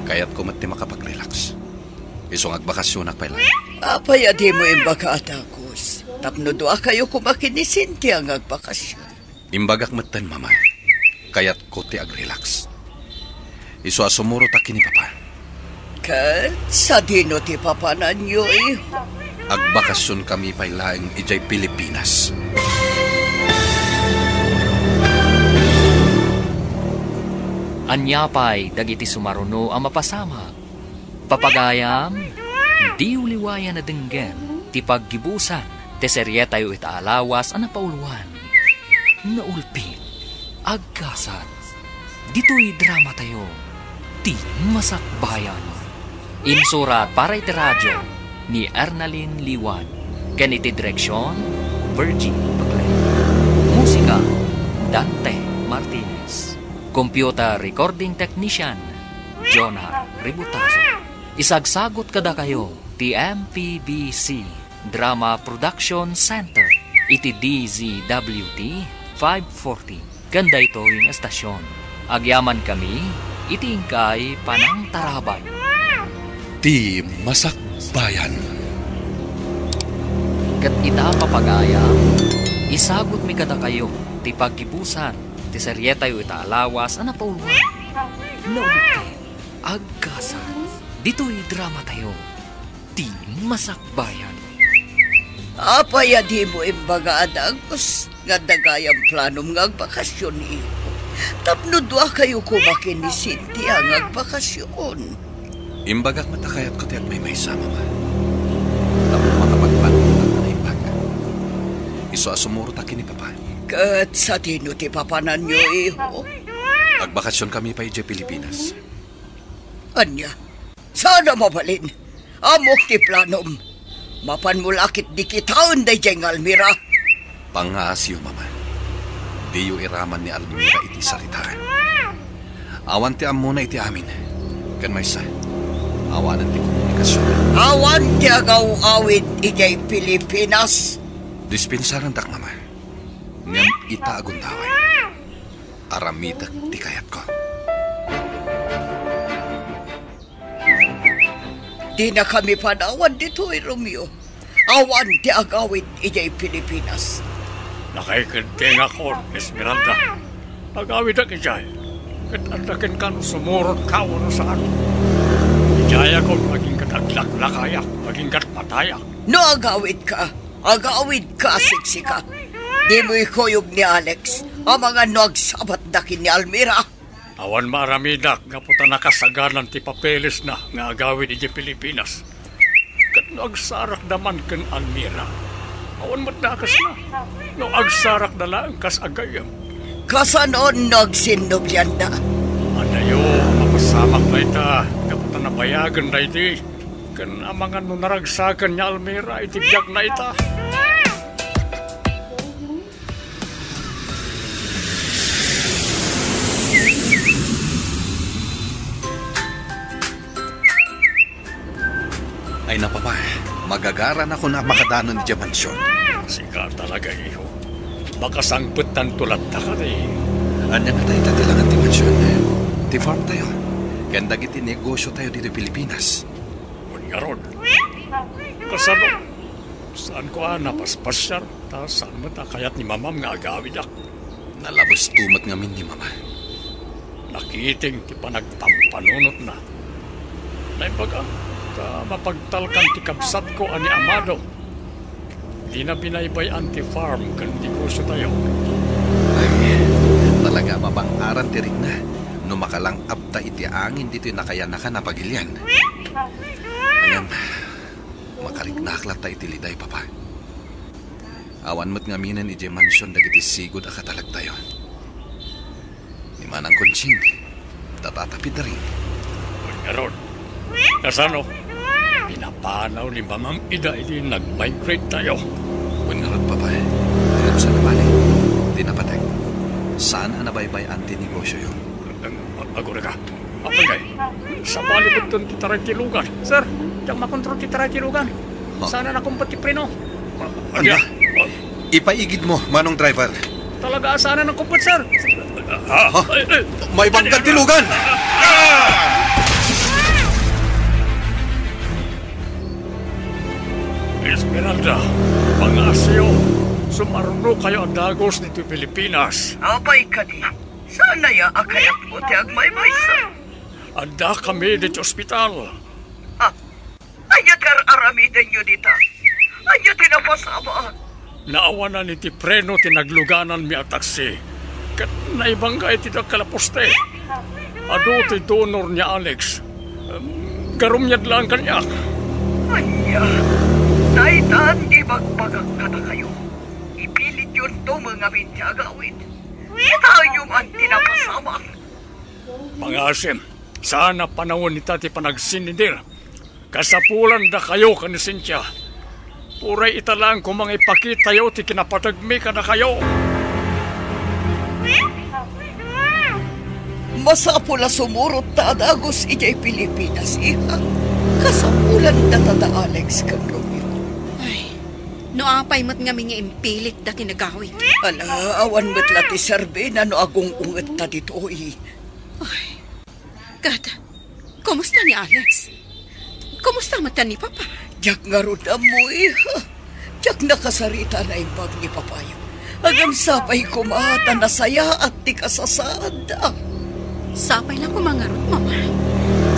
Kayatko met ti makapag-relax. Isu nga agbakasionak pay laeng. Apay a dimo imbaga a dagus tapno duakayo koma ken ni Cynthia nga agbakasion? Imbagak metten, Mama. Kayatko ti agrelax. Isu a sumurotak ken ni Papa. Ket sadino ti papananyo, iho? Agbakasionkami pay laeng idiay Pilipinas. Ania pay dagiti sumaruno a mapasamak? Papagayam, diyo liwayan a denggen ti paggibusan ti serietayo ita a lawas a napauluan. Naulpit, agkasat. Ditoy dramatayo, Ti Masakbayan. Insurat para iti radio ni Ernalyn Liwan ken iti direksion, Virgie Paglen. Musika, Dante Martinez. Computer recording technician, Jonah Ributazo. Isagsagot kadakayo ti M P B C Drama Production Center iti D Z W T five forty ken daytoy nga estasyon. Agyamankami iti inkay panangtarabay. Ti Masakbayan. Ket ita, papagayam, isagutmi kadakayo ti paggibusan ti serietayo ita a lawas a napauluan. Naulpit, agkasat. Ditoy dramatayo, Ti Masakbayan. Apay a dimo imbaga a dagus nga adda gayam planom nga agbakasion, iho? Tapno duakayo koma ken ni Cynthia nga agbakasion. Imbagak met a kayatko ti agmaymaysa, Mama. Tapno makapagpanunotak a naimbag. Isu a sumurotak ken ni Papa. Ket sadino ti papananyo, iho? Agbakasionkami pay idiay Pilipinas. Ania? Saan a mabalin? Ammok ti planom. Mapanmo la ketdi kitaen daydiay nga Almira. Pangngaasiyo, Mama. Diyo iraman ni Almira iti saritaan. Awan ti ammona iti amin. Ken maysa, awanen ti komunikasion. Awan ti agaw-awid idiay Pilipinas. Dispensarendak, Mama. Ngem ita a gundaway, aramidek ti kayatko. Dinakami panawan ditoy, Romeo. Awan ti agawid idiay Pilipinas. Nakaikedti nga kon, Esmeralda. Agawidek idiay. Ket adda kenka no sumurotka wenno saan. Idiayakon, agingga't aglaklakayak, agingga't matayak. No agawidka, agawidka, siksika. Dimo ikuyog ni Alex, amangan no agsabatda ken ni Almira. Awan maaramidak gapu ta nakasaganan ti papelesna nga agawid idiay Pilipinas. Ket no agsarakda man ken Almira, awan met dakesna. No agsarakda laeng kas aggayyem. Kasano no agsinnobianda? Adayo a mapasamak dayta gapu ta nabayagen daydi. Ken amangan no naragsaken ni Almira iti biagna ita. Ay, napapa, magagaranakon a makadanon idiay mansion. Sika talaga, iho. Makasangpettanto latta kadi. Ania nga dayta ti langan ti mansion? Ti farm tayo. Ken dagiti negosio tayo ditoy Pilipinas. Wen ngarud, kasano? Saanko a napaspasiar, ta saan met a kayat ni Mamam nga agawidak. Nalabesto met ngamin ni Mama. Nakiting ti panagpampanunotna. Naimbag a, ta mapagtalkan ti kabsatko a ni Amado. Dina binaybay-an ti farm ken negosio tayo. Ay, talaga a mabang-aran ti rikna no makalang-abta iti angin ditoy nakayanakan a pagilian. Ngem, makariknaak latta iti liday, Papa. Awan met ngaminen idiay mansion dagiti sigud a katalagtayo. Ni Manang Conching, ta Tata Pedring. Wen ngarud, kasano? Pinapanaw ni Mamam ida idi nag-migrate tayo. Wen ngarud, Papa. Ngem saan a bale, ti napatek, saan a nabaybay-an ti negosioyo. Ag-, agurayka. Apay kay, sabali met ti taray ti lugan. Sir, diak makontrol ti taray ti lugan. Ha? Saan a nakumpet ti preno. Ania? Ipaigid mo, Manong Driver. Talaga a saan a nakumpet, sir. Ha? Ay, ay. Maibangkad ti lugan! Esmeralda, pangngasiyo, sumarunokayo a dagus ditoy Pilipinas. Apay kadi? Saan aya a kayatmo ti agmaymaysa? Addakami ditoy ospital. Ah, ania ti ar-aramidenyo dita? Ania ti napasamak? Naawanan iti preno ti naglugananmi a taksi, ket naibangga iti dakkel a poste. Adu ti donor ni Alex. Em, garumiad laeng kaniak. Ania? Daytan ti ibagbagak kadakayo. Ipilityonto met ngamin ti agawid. Kitaenyo man ti napasamak. Pangasim, saan a panawen ita ti panagsinnider. Kasapulanda kayo ken ni Cynthia. Uray ita laeng koma nga ipakitayo ti kinapategmi kadakayo. Masapul a sumurot ta a dagus idiay Pilipinas, iha. Kasapulanda ta da Alex ken Romeo. Ay, no apay met ngamin nga impilit dati nagawid. Ala, awan met la ti serbina no agung-ungetta ditoy. Ay, Kat, kumusta ni Alex? Kumusta met ni Papa? Diak ngarud ammo, iha. Diak nakasarita a naimbag ni Papayo. Ngem sapay koma ta nasayaat ti kasasaadda. Sapay la koma ngarud, Mama.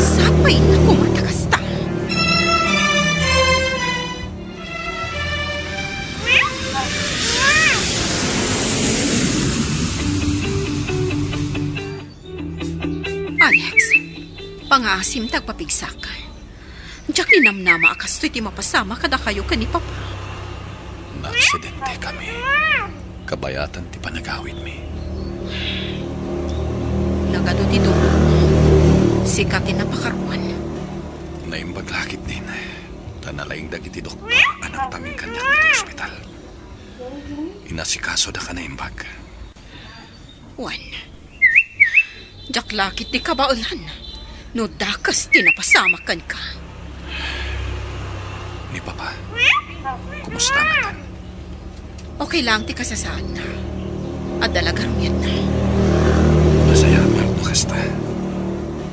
Sapay la koma ta kasta. Alex, pangaasim ta agpapigsak. Diak ninamnama a kastoy ti mapasamak kadakayo ken ni Papa. Naaksidente kami. Kabayatan ti panagawidmi. Nagadu ti dumo. Sika ti napakaruan. Naimbag la ketdin. Ta nalaing dagiti doktor a nagtamin kaniak iti ospital. Inasikasoda a naimbag. Wen, diak la ketdi kabaelan no dakes ti napasamak kenka. Ni Papa, kumusta ngatan? Okay laeng ti kasasaadna. Adda la garumiadna. Nasayaat no kasta.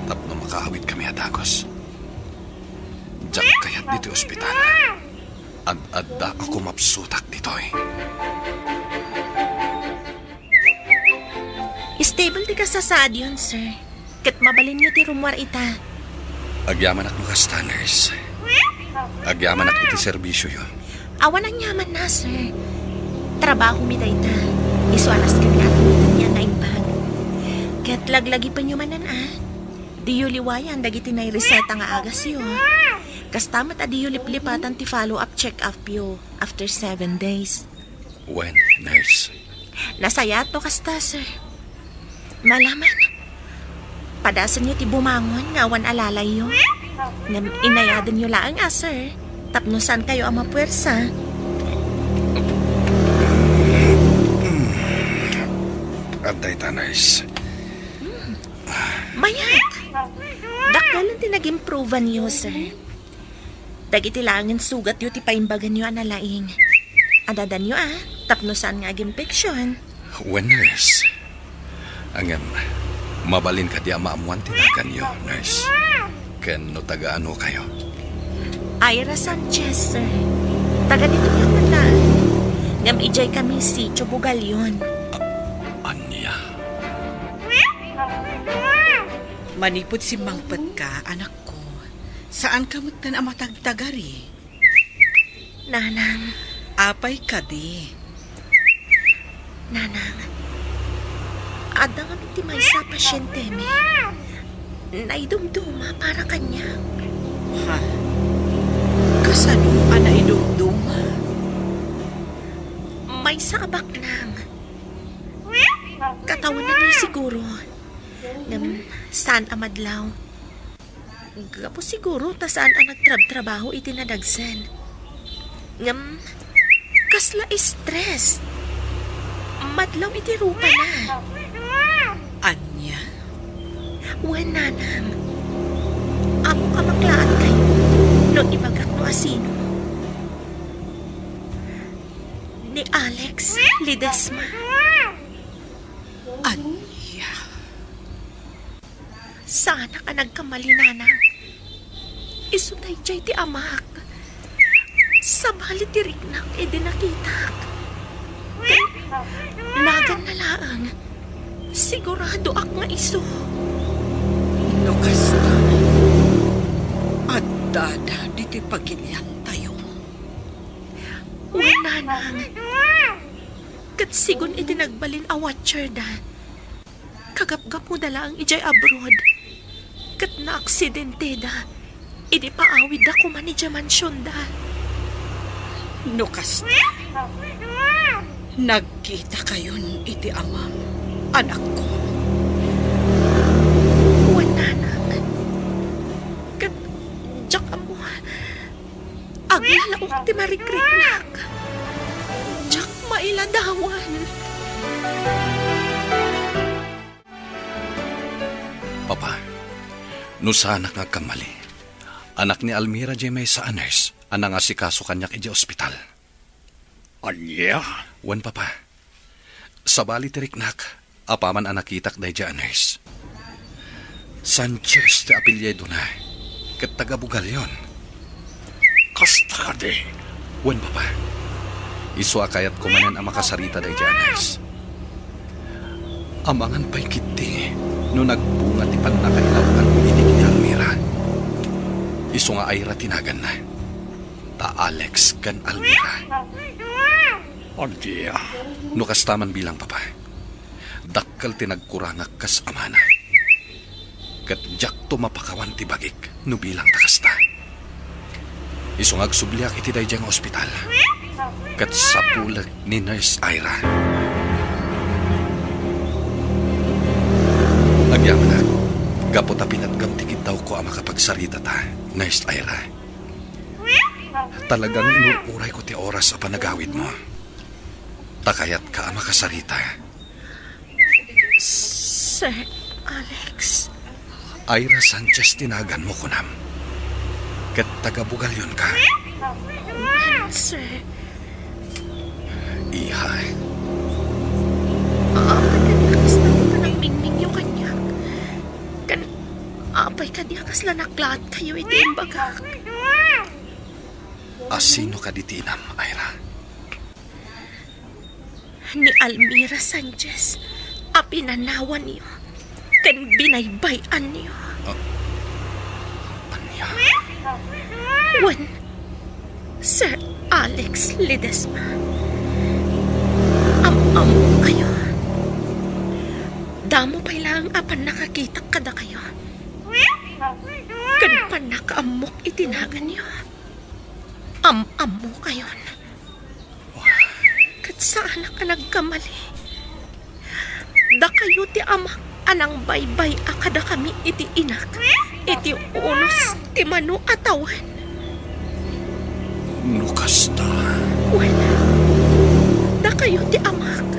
Tapno makaawidkami a dagus. Diak kayat ditoy ospital. Ad-adda a kumapsutak ditoy. Stable ti kasasaadyon, sir. Ket mabalinyo ti rummuar ita. Agyamanak no kasta, nurse. Agyamanak iti serbisioyo. Awan aniamanna, sir. Trabahomi dayta. Isu a nasken nga aramidennyo a naimbag. Ket laglagipenyo manen, a. Diyo liwayan dagiti naireseta nga agasyo. Kasta met a diyo liplipatan ti follow-up check-upyo after seven days. Wen, nurse. Nasayaat no kasta, sir. Malaman, padasenyo ti bumangon nga awan alalayyo. Ngem inayadenyo laeng a, sir, tapno saankayo a mapuersa. Adda ita, nurse. Mayat! Dakkel ti nagimproveanyo, sir. Dagiti laengen sugatyo ti paimbaganyo a nalaing. Adadanyo, a, tapno saan nga agimpeksion. Wen, nurse. Ngem, mabalin kadi a maammoan ti naganyo, nurse? Ken no taga-anokayo? Ira Sanchez, sir. Taga ditoy met laeng. Ngem idiay kami Sitio Bugallon. A-, ania? Manipud simmangpetka, anakko, saanka metten a matagtagari. Nanang. Apay kadi? Nanang, adda ngamin ti maysa a pasientemi. Naidumduma para kaniak. Ha? Kasano a naidumduma? Maysa a baknang. Katawenanyo siguro. Ngem saan a madlaw. Gapu siguro ta saan a nagtrabtrabaho iti nadagsen. Ngem, kasla stress. Madlaw iti rupana. Ania? Wen, nanang. Ammok a maklaat kayo no ibagak no asino. Ni Alex Ledesma. Ania? Saanak a nagkamali, nanang. Isu daydiay ti amak. Sabali ti riknak idi nakitak. Ken naganna laeng. Siguradoak nga isu. No kasta, addada ditoy pagiliantayo. Wen, nanang. Ket sigun iti nagbalin a watcherda, kagapgapuda laeng idiay abroad, ket naaksidenteda idi paawidda koman idiay mansionda. No kasta, nagkitakayon iti amam, anakko. Wen, nanang. Ket diak ammo. Aglalaok ti marikriknak. Diak mailadawan. Papa, no saanak nga agkamali, anak ni Almira diay maysa a nurse a nangasikaso kaniak idiay ospital. Ania? Wen, Papa. Sabali ti riknak, apaman a nakitak daydiay a nurse. Sanchez ti apelyido na, ket taga Bugallon. Kasta kadi? Wen, Papa. Isu a kayatko manen a makasarita daydiay a nurse. Amangan pay ketdi no nagbunga ti pannakailaw-anmi idi ken ni Almira. Isu nga Ira ti naganna. Ta Alex ken Almira. Ania? No kasta man bilang, Papa, dakkel ti nagkurangak kas amana. Ket diakto mapakawan ti bagik no bilang ta kasta. Isu nga agsubliak iti daydiay nga ospital, ket sapulek ni Nurse Ira. Agyamanak, gapu ta pinatgam ti kiddawko a makapagsarita ta, Nurse Ira. Talagang inuurayko ti oras a panagawidmo. Ta kayatka a makasarita. Sir Alex. Ira Sanchez ti naganmo, kunam. Ket taga Bugallon ka. Sir. Iha. Apay kadi a kasla ti panagmingmingyo kaniak? Ken apay kadi a kasla naklaatkayo iti imbagak? A sino kadi ti inam, Ira? Ni Almira Sanchez a pinanawanyo ken binaybay-anyo. Ah, ania? Wen, Sir Alex Ledesma. Am-ammokayo. Damo pay laeng a pannakakitak kadakayo. Ken pannakaammok iti naganyo. Am-ammokayon. Ket saanak a nagkamali. Dakayo ti amak a nangbaybay-a kadakami iti inak, iti unos ti mano a tawen. No kasta. Wen, dakayo ti amak.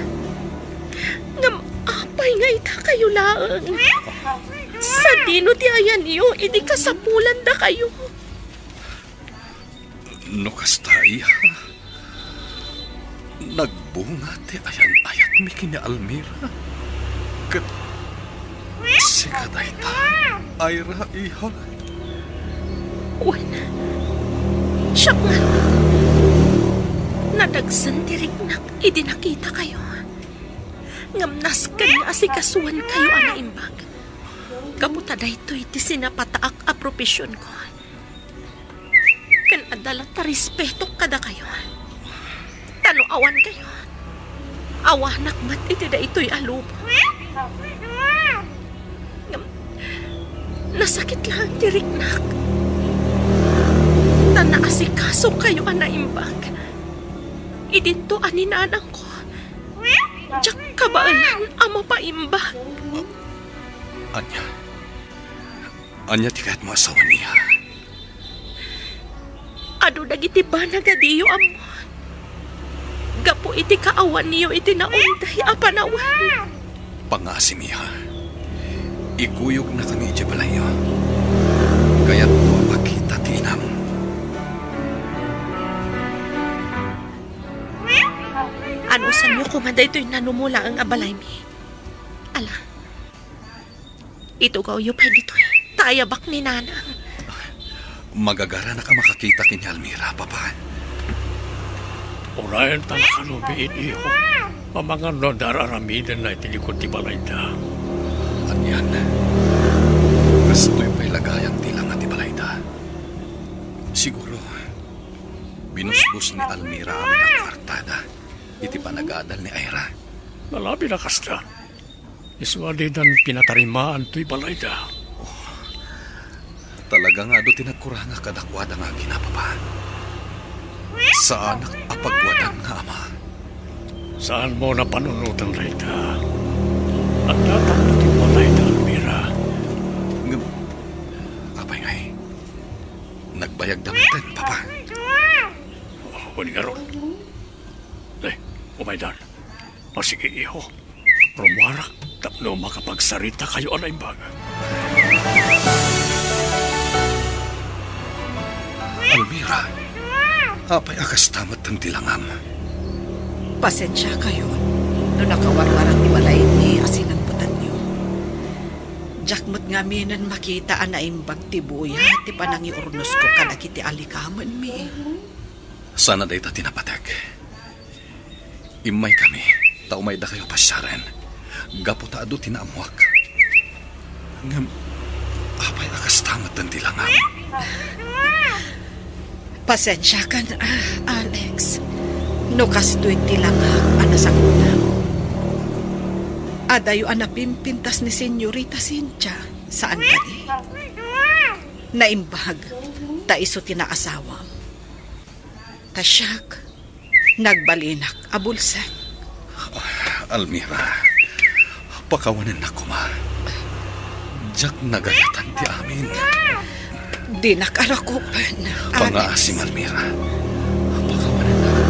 Ngem apay nga itakayo laeng? Sadino ti ayanyo idi kasapulan dakayo? No kasta, iha, nagbunga ti ayan-ayatmi ken ni Almira. Ket sika dayta, Ira, iha. Wen, siak ngarud. Nadagsen ti riknak idi nakitakayo. Ngem nasken nga asikasuenkayo a naimbag. Gapu ta daytoy ti sinapataak a profesionko. Ken adda latta respetok kadakayo. Ta no awankayo, awanak met iti daytoy a lubong. Ngem, nasakit laeng ti riknak. Ta naasikasokayo a naimbag. Idinto a ni nanangko, diak kabaelan a mapaimbag. Ania? Ania ti kayatmo a sawen, iha? Adu dagiti banagadiyo ammon gapu iti kaawanyo iti naunday a panawen. Pangngaasim, iha. Ikuyogna kami idiay balayyo. Kayatko a makita ti inam. Anusanyo koma daytoy nanumo laeng a balaymi. Ala, itugawyo pay ditoy, ta ayabak ni Nanang. Magagaranak a makakita ken ni Almira, Papa. Uray ta nakalubiit, iho. Amangan no adda ar-aramidenna iti likod ti balayda. Anian, kastoy pay lagayan ti langa ti balayda. Siguro, binusbos ni Almira amin a kuartada iti panagadal ni Ira. Nalabi na kasta. Isu a didan pinatarimaan toy balayda. Oh, talaga nga adu ti nagkurangak kadakuada nga agina, Papa. Saanak a pagwadan nga ama. Saanmo a panunoten dayta? Adda tanto ti balayda, Almira. Ngem, apay ngay? Nagbayagda metten, Papa. Oh, wen ngarud. Eh, umaydan. O sige, iho. Rummuarak tapno makapagsaritakayo a naimbag. Almira, apay a kasta metten ti langam? Pasensiakayon no nakawarwarak ti balaymi a sinangpetanyo. Diak met ngaminen makita a naimbag ti buya ti panangiurnosko kadagiti alikamenmi. Sana dayta ti napateg. Immaykami, ta umaydakayo a pasiaren, gapu ta adu ti naammoak. Ngem, apay a kasta metten ti langam? Pasensiakan, ah, Alex. No kastoy ti langak a nasakulam. Adayo a napimpintas ni Senyorita Cynthia, saan kadi? Naimbag, ta isu ti naasawam. Ta siak, nagbalinak a bulsek. Almira, pakawanennak koma. Diak nagayatan ti amin. Dinak arakupen, Pangaasim, Alex. Almira. Pakawanennak.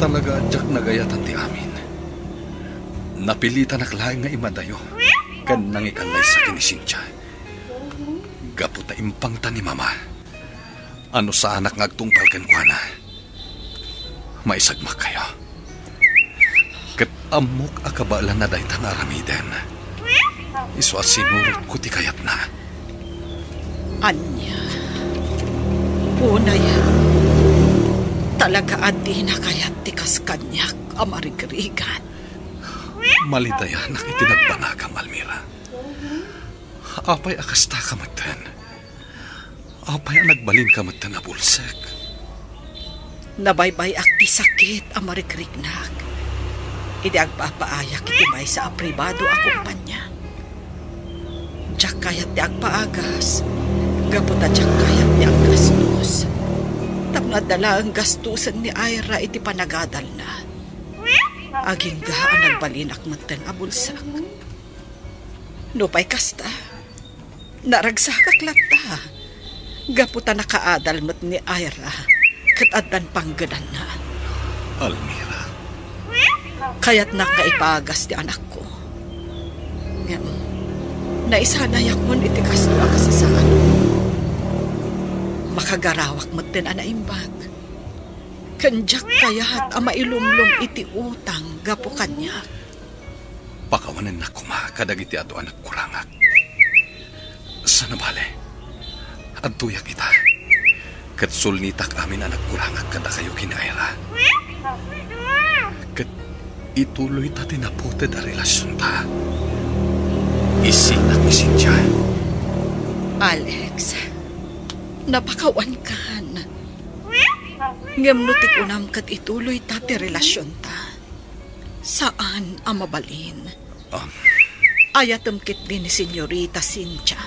Talaga, diak nagayatan ti amin. Napilitanak laeng nga imadayo ken nangikallaysa ken ni Cynthia. Gapu ta impangta ni Mama a no saanak nga agtungpal kenkuana, maisagmakkayo. Ket ammok a kabaelanna dayta nga aramiden. Isu a sinurotko ti kayatna. Ania? Unayen, talaga a dina kayat ti kas kaniak a marigrigat. Malidayanak iti nagbanagam, Almira. Apay a kastaka metten? Apay a nagbalinka metten a bulsek? Nabaybay-ak ti sakit a marikriknak idi agpapaayak iti maysa a pribado a kompania. Diak kayat ti agpaagas, gapu ta diak kayat ti aggastos. Tapno adda laeng gastosen ni Ira iti panagadalna. Agingga a nagbalinak metten a bulsek. Nupay kasta, naragsakak latta, gapu ta nakaadal met ni Ira, ket addan panggedanna. Almira. Kayatnak nga ipaagas ti anakko. Ngem, naisanayakon iti kastoy a kasasaan. Makagarawak metten a naimbag. Ken diak kayat a mailumlom iti utang gapu kaniak. Pakawanennak koma kadagiti adu a nagkurangak. Sana bale, adtoyak ita, ket sulnitak amin a nagkurangak kadakayo ken ni Ira. Ket ituloyta ti naputed a relasionta. Isinak ni Cynthia. Alex, napakawankan. Ngem no ti kunam ket ituloyta ti relasionta, saan a mabalin. Ah. Ayatem ketdi ni Senyorita Cynthia,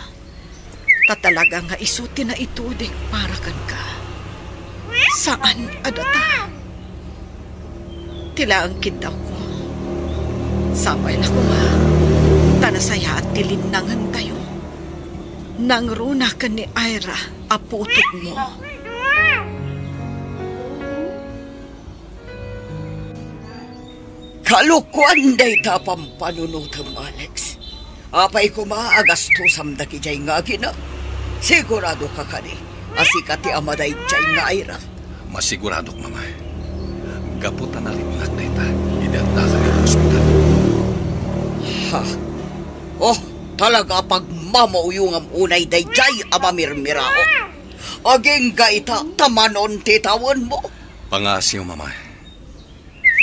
ta talaga nga isu ti naituding para kenka. Saan a data. Ti laeng kiddawko. Sapay la koma, ta nasayaat ti linnangentayo. Nangruna ken ni Ira a putotmo. Kalokoan dayta a pampanunotem, Alex. Apay koma a gastosam dagidiay nga agina? Siguradoka kadi a sika ti ama daydiay nga Ira? Masiguradok, Mama. Gapu ta nariknak dayta idi addakami iti ospital. Ha? Oh, talaga a pagmamauyongam unay daydiay a mamirmirao. Agingga ita ta manon ti tawenmo. Pangaasim, Mama.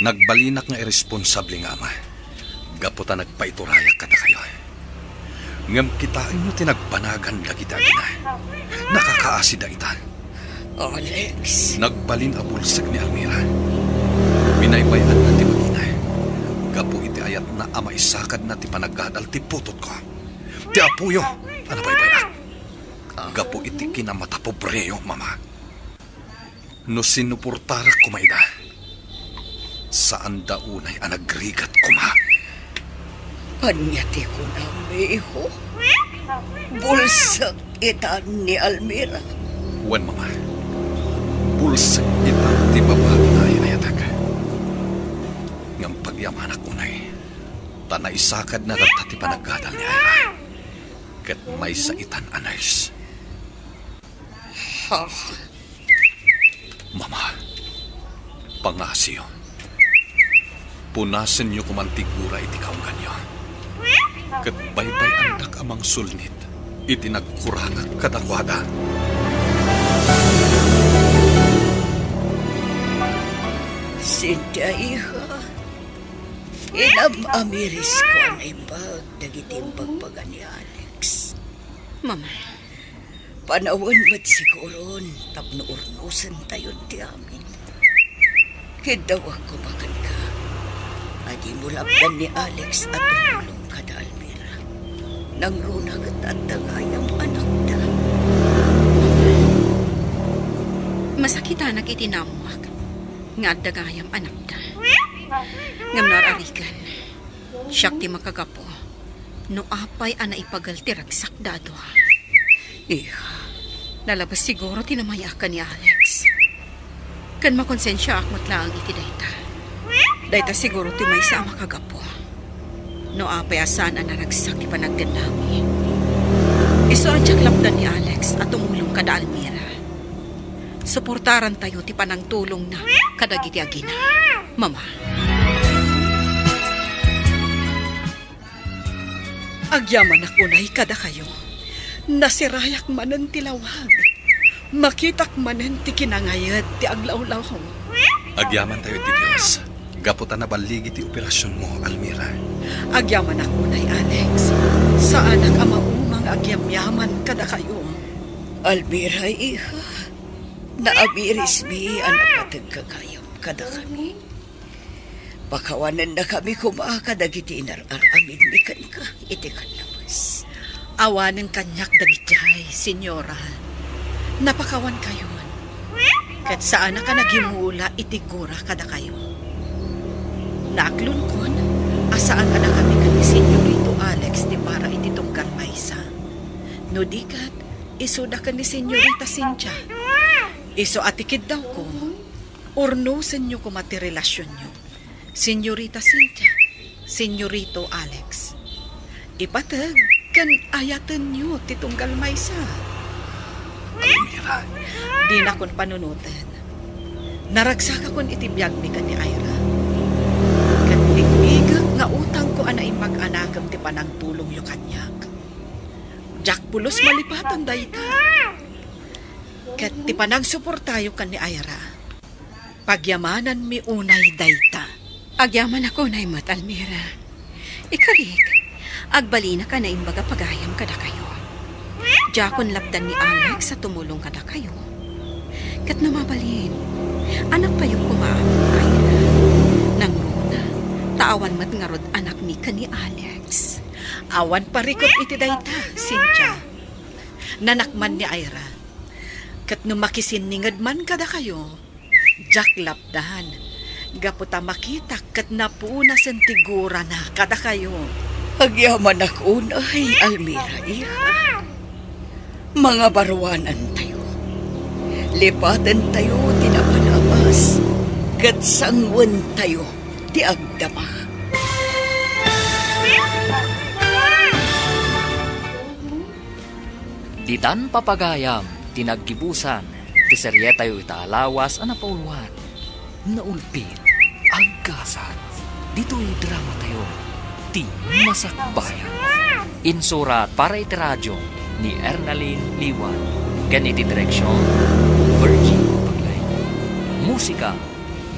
Nagbalinak nga irresponsable nga ama, gapu ta nagpaiturayak kadakayo. Ngem kitaenyo ti nagbanagan dagiti agina. Nakakaasida ita. Alex. Nagbalin a bulsek ni Almira. Binaybay-anna ti bagina gapu iti ayatna a maisakadna ti panagadal ti putotko. Ti apoyo a nabaybay-ak gapu iti kinamatapobreyo, Mama. No sinuportarak koma ida, saanda unay a nagrigat koma. Ania ti kunam, miho? Bulsek itan ni Almira? Wen, Mama. Bulsek itan ti babai nga ay-ayatek. Ngem pagyamanak unay, ta naisakadna latta ti panagadal ni Ira. Ket maysa itan a nurse. Ha? Mama, pangasiyo. Punasenyo koman ti gura iti kaungganyo. Ket baybay-andak a mangsulnit iti nagkurangak kadakuada. Cynthia, iha, inam-amirisko a naimbag dagiti imbagbaga ni Alex. Mama. Panawen met siguron tapno urnosentayon ti amin. Kiddawak koma kenka. Adimo lapdan ni Alex a tumulong kada Almira. Nangruna ket adda gayam anakda. Masakitanak iti naammoak nga adda gayam anakda. Ngem no ar-ariken, siak ti makagapu no apay a naipagal ti ragsakda a dua. Iha, nalabes siguro ti namay-ak ken ni Alex. Ken makonsensiaak met laeng iti dayta. Dayta siguro ti maysa a makagapu no apay a saan a naragsak ti panagdennami. Isu a diak lapdan ni Alex a tumulong kada Almira. Suportarantayo ti panangtulongna kadagiti agina. Mama. Agyamanak unay kadakayo. Nasirayak manen ti lawag. Makitak manen ti kinangayed ti aglawlaw. Agyamantayo iti Dios, gapu ta naballigi ti operasionmo, Almira. Agyamanak unay, Alex. Saanak a mauma nga agyamyaman kadakayo. Almira, iha, naamirismi a napateg ka gayam kadakami. Pakawanennakami koma kadagiti inar-aramidmi kenka iti kannabes. Awanen kaniak dagitiay, Senyora. Napakawankayon. Ket saanak a nagimula iti gura kadakayo. Naaklonkon a saan a nakami ken ni Senyorito Alex ti para iti tunggal maysa. No di ket, isuda ken ni Senyorita Cynthia. Isu a ti kiddawko, urnosenyo koma ti relasionyo. Senyorita Cynthia, Senyorito Alex. Ipateg ken ayatenyo ti tunggal maysa. Almira. Dinakon panunoten. Naragsakakon iti biagmi ken ni Ira. Ket bigbigek nga utangko a naimbag a nakem ti panangtulongyo kaniak. Diak pulos malipaten dayta. Ket ti panangsuportayo ken ni Ira. Pagyamananmi unay dayta. Agyamanak unay met, Almira. Ikarik, agbalinak a naimbag a pagayam kadakayo. Diakon lapdan ni Alex a tumulong kadakayo. Ket no mabalin, anaktayo koma amin ni Ira. Nangruna, ta awan met ngarud anakmi ken ni Alex. Awan parikut iti dayta, Cynthia. Nanak man ni Ira. Ket no makisinninged man kadakayo, diak lapdan, gapu ta makitak ket napunasen ti gurana kadakayo. Agyamanak unay, Almira, iha. Mangabaruanantayo. Lipatentayo ti napanabas, ket sanguentayo ti agdama. Ditan papagayam ti naggibusan ti serietayo ita a lawas a napauluan, Naulpit, Aggasat, ditoy dramatayo, Ti Masakbayan. Insurat para iti radio ni Ernalyn Liwan, ken iti direksion, Virgie Paglay. Musika,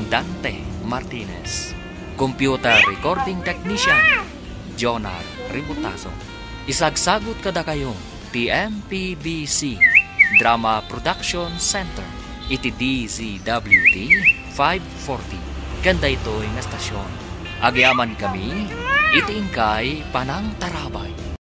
Dante Martinez. Computer recording technician, Jonar Ributaso. Isagsagut kadakayo ti M P B C Drama Production Center. iti D Z W T five forty ken daytoy nga stasyon. Agyamankami iti inkay panangtarabay.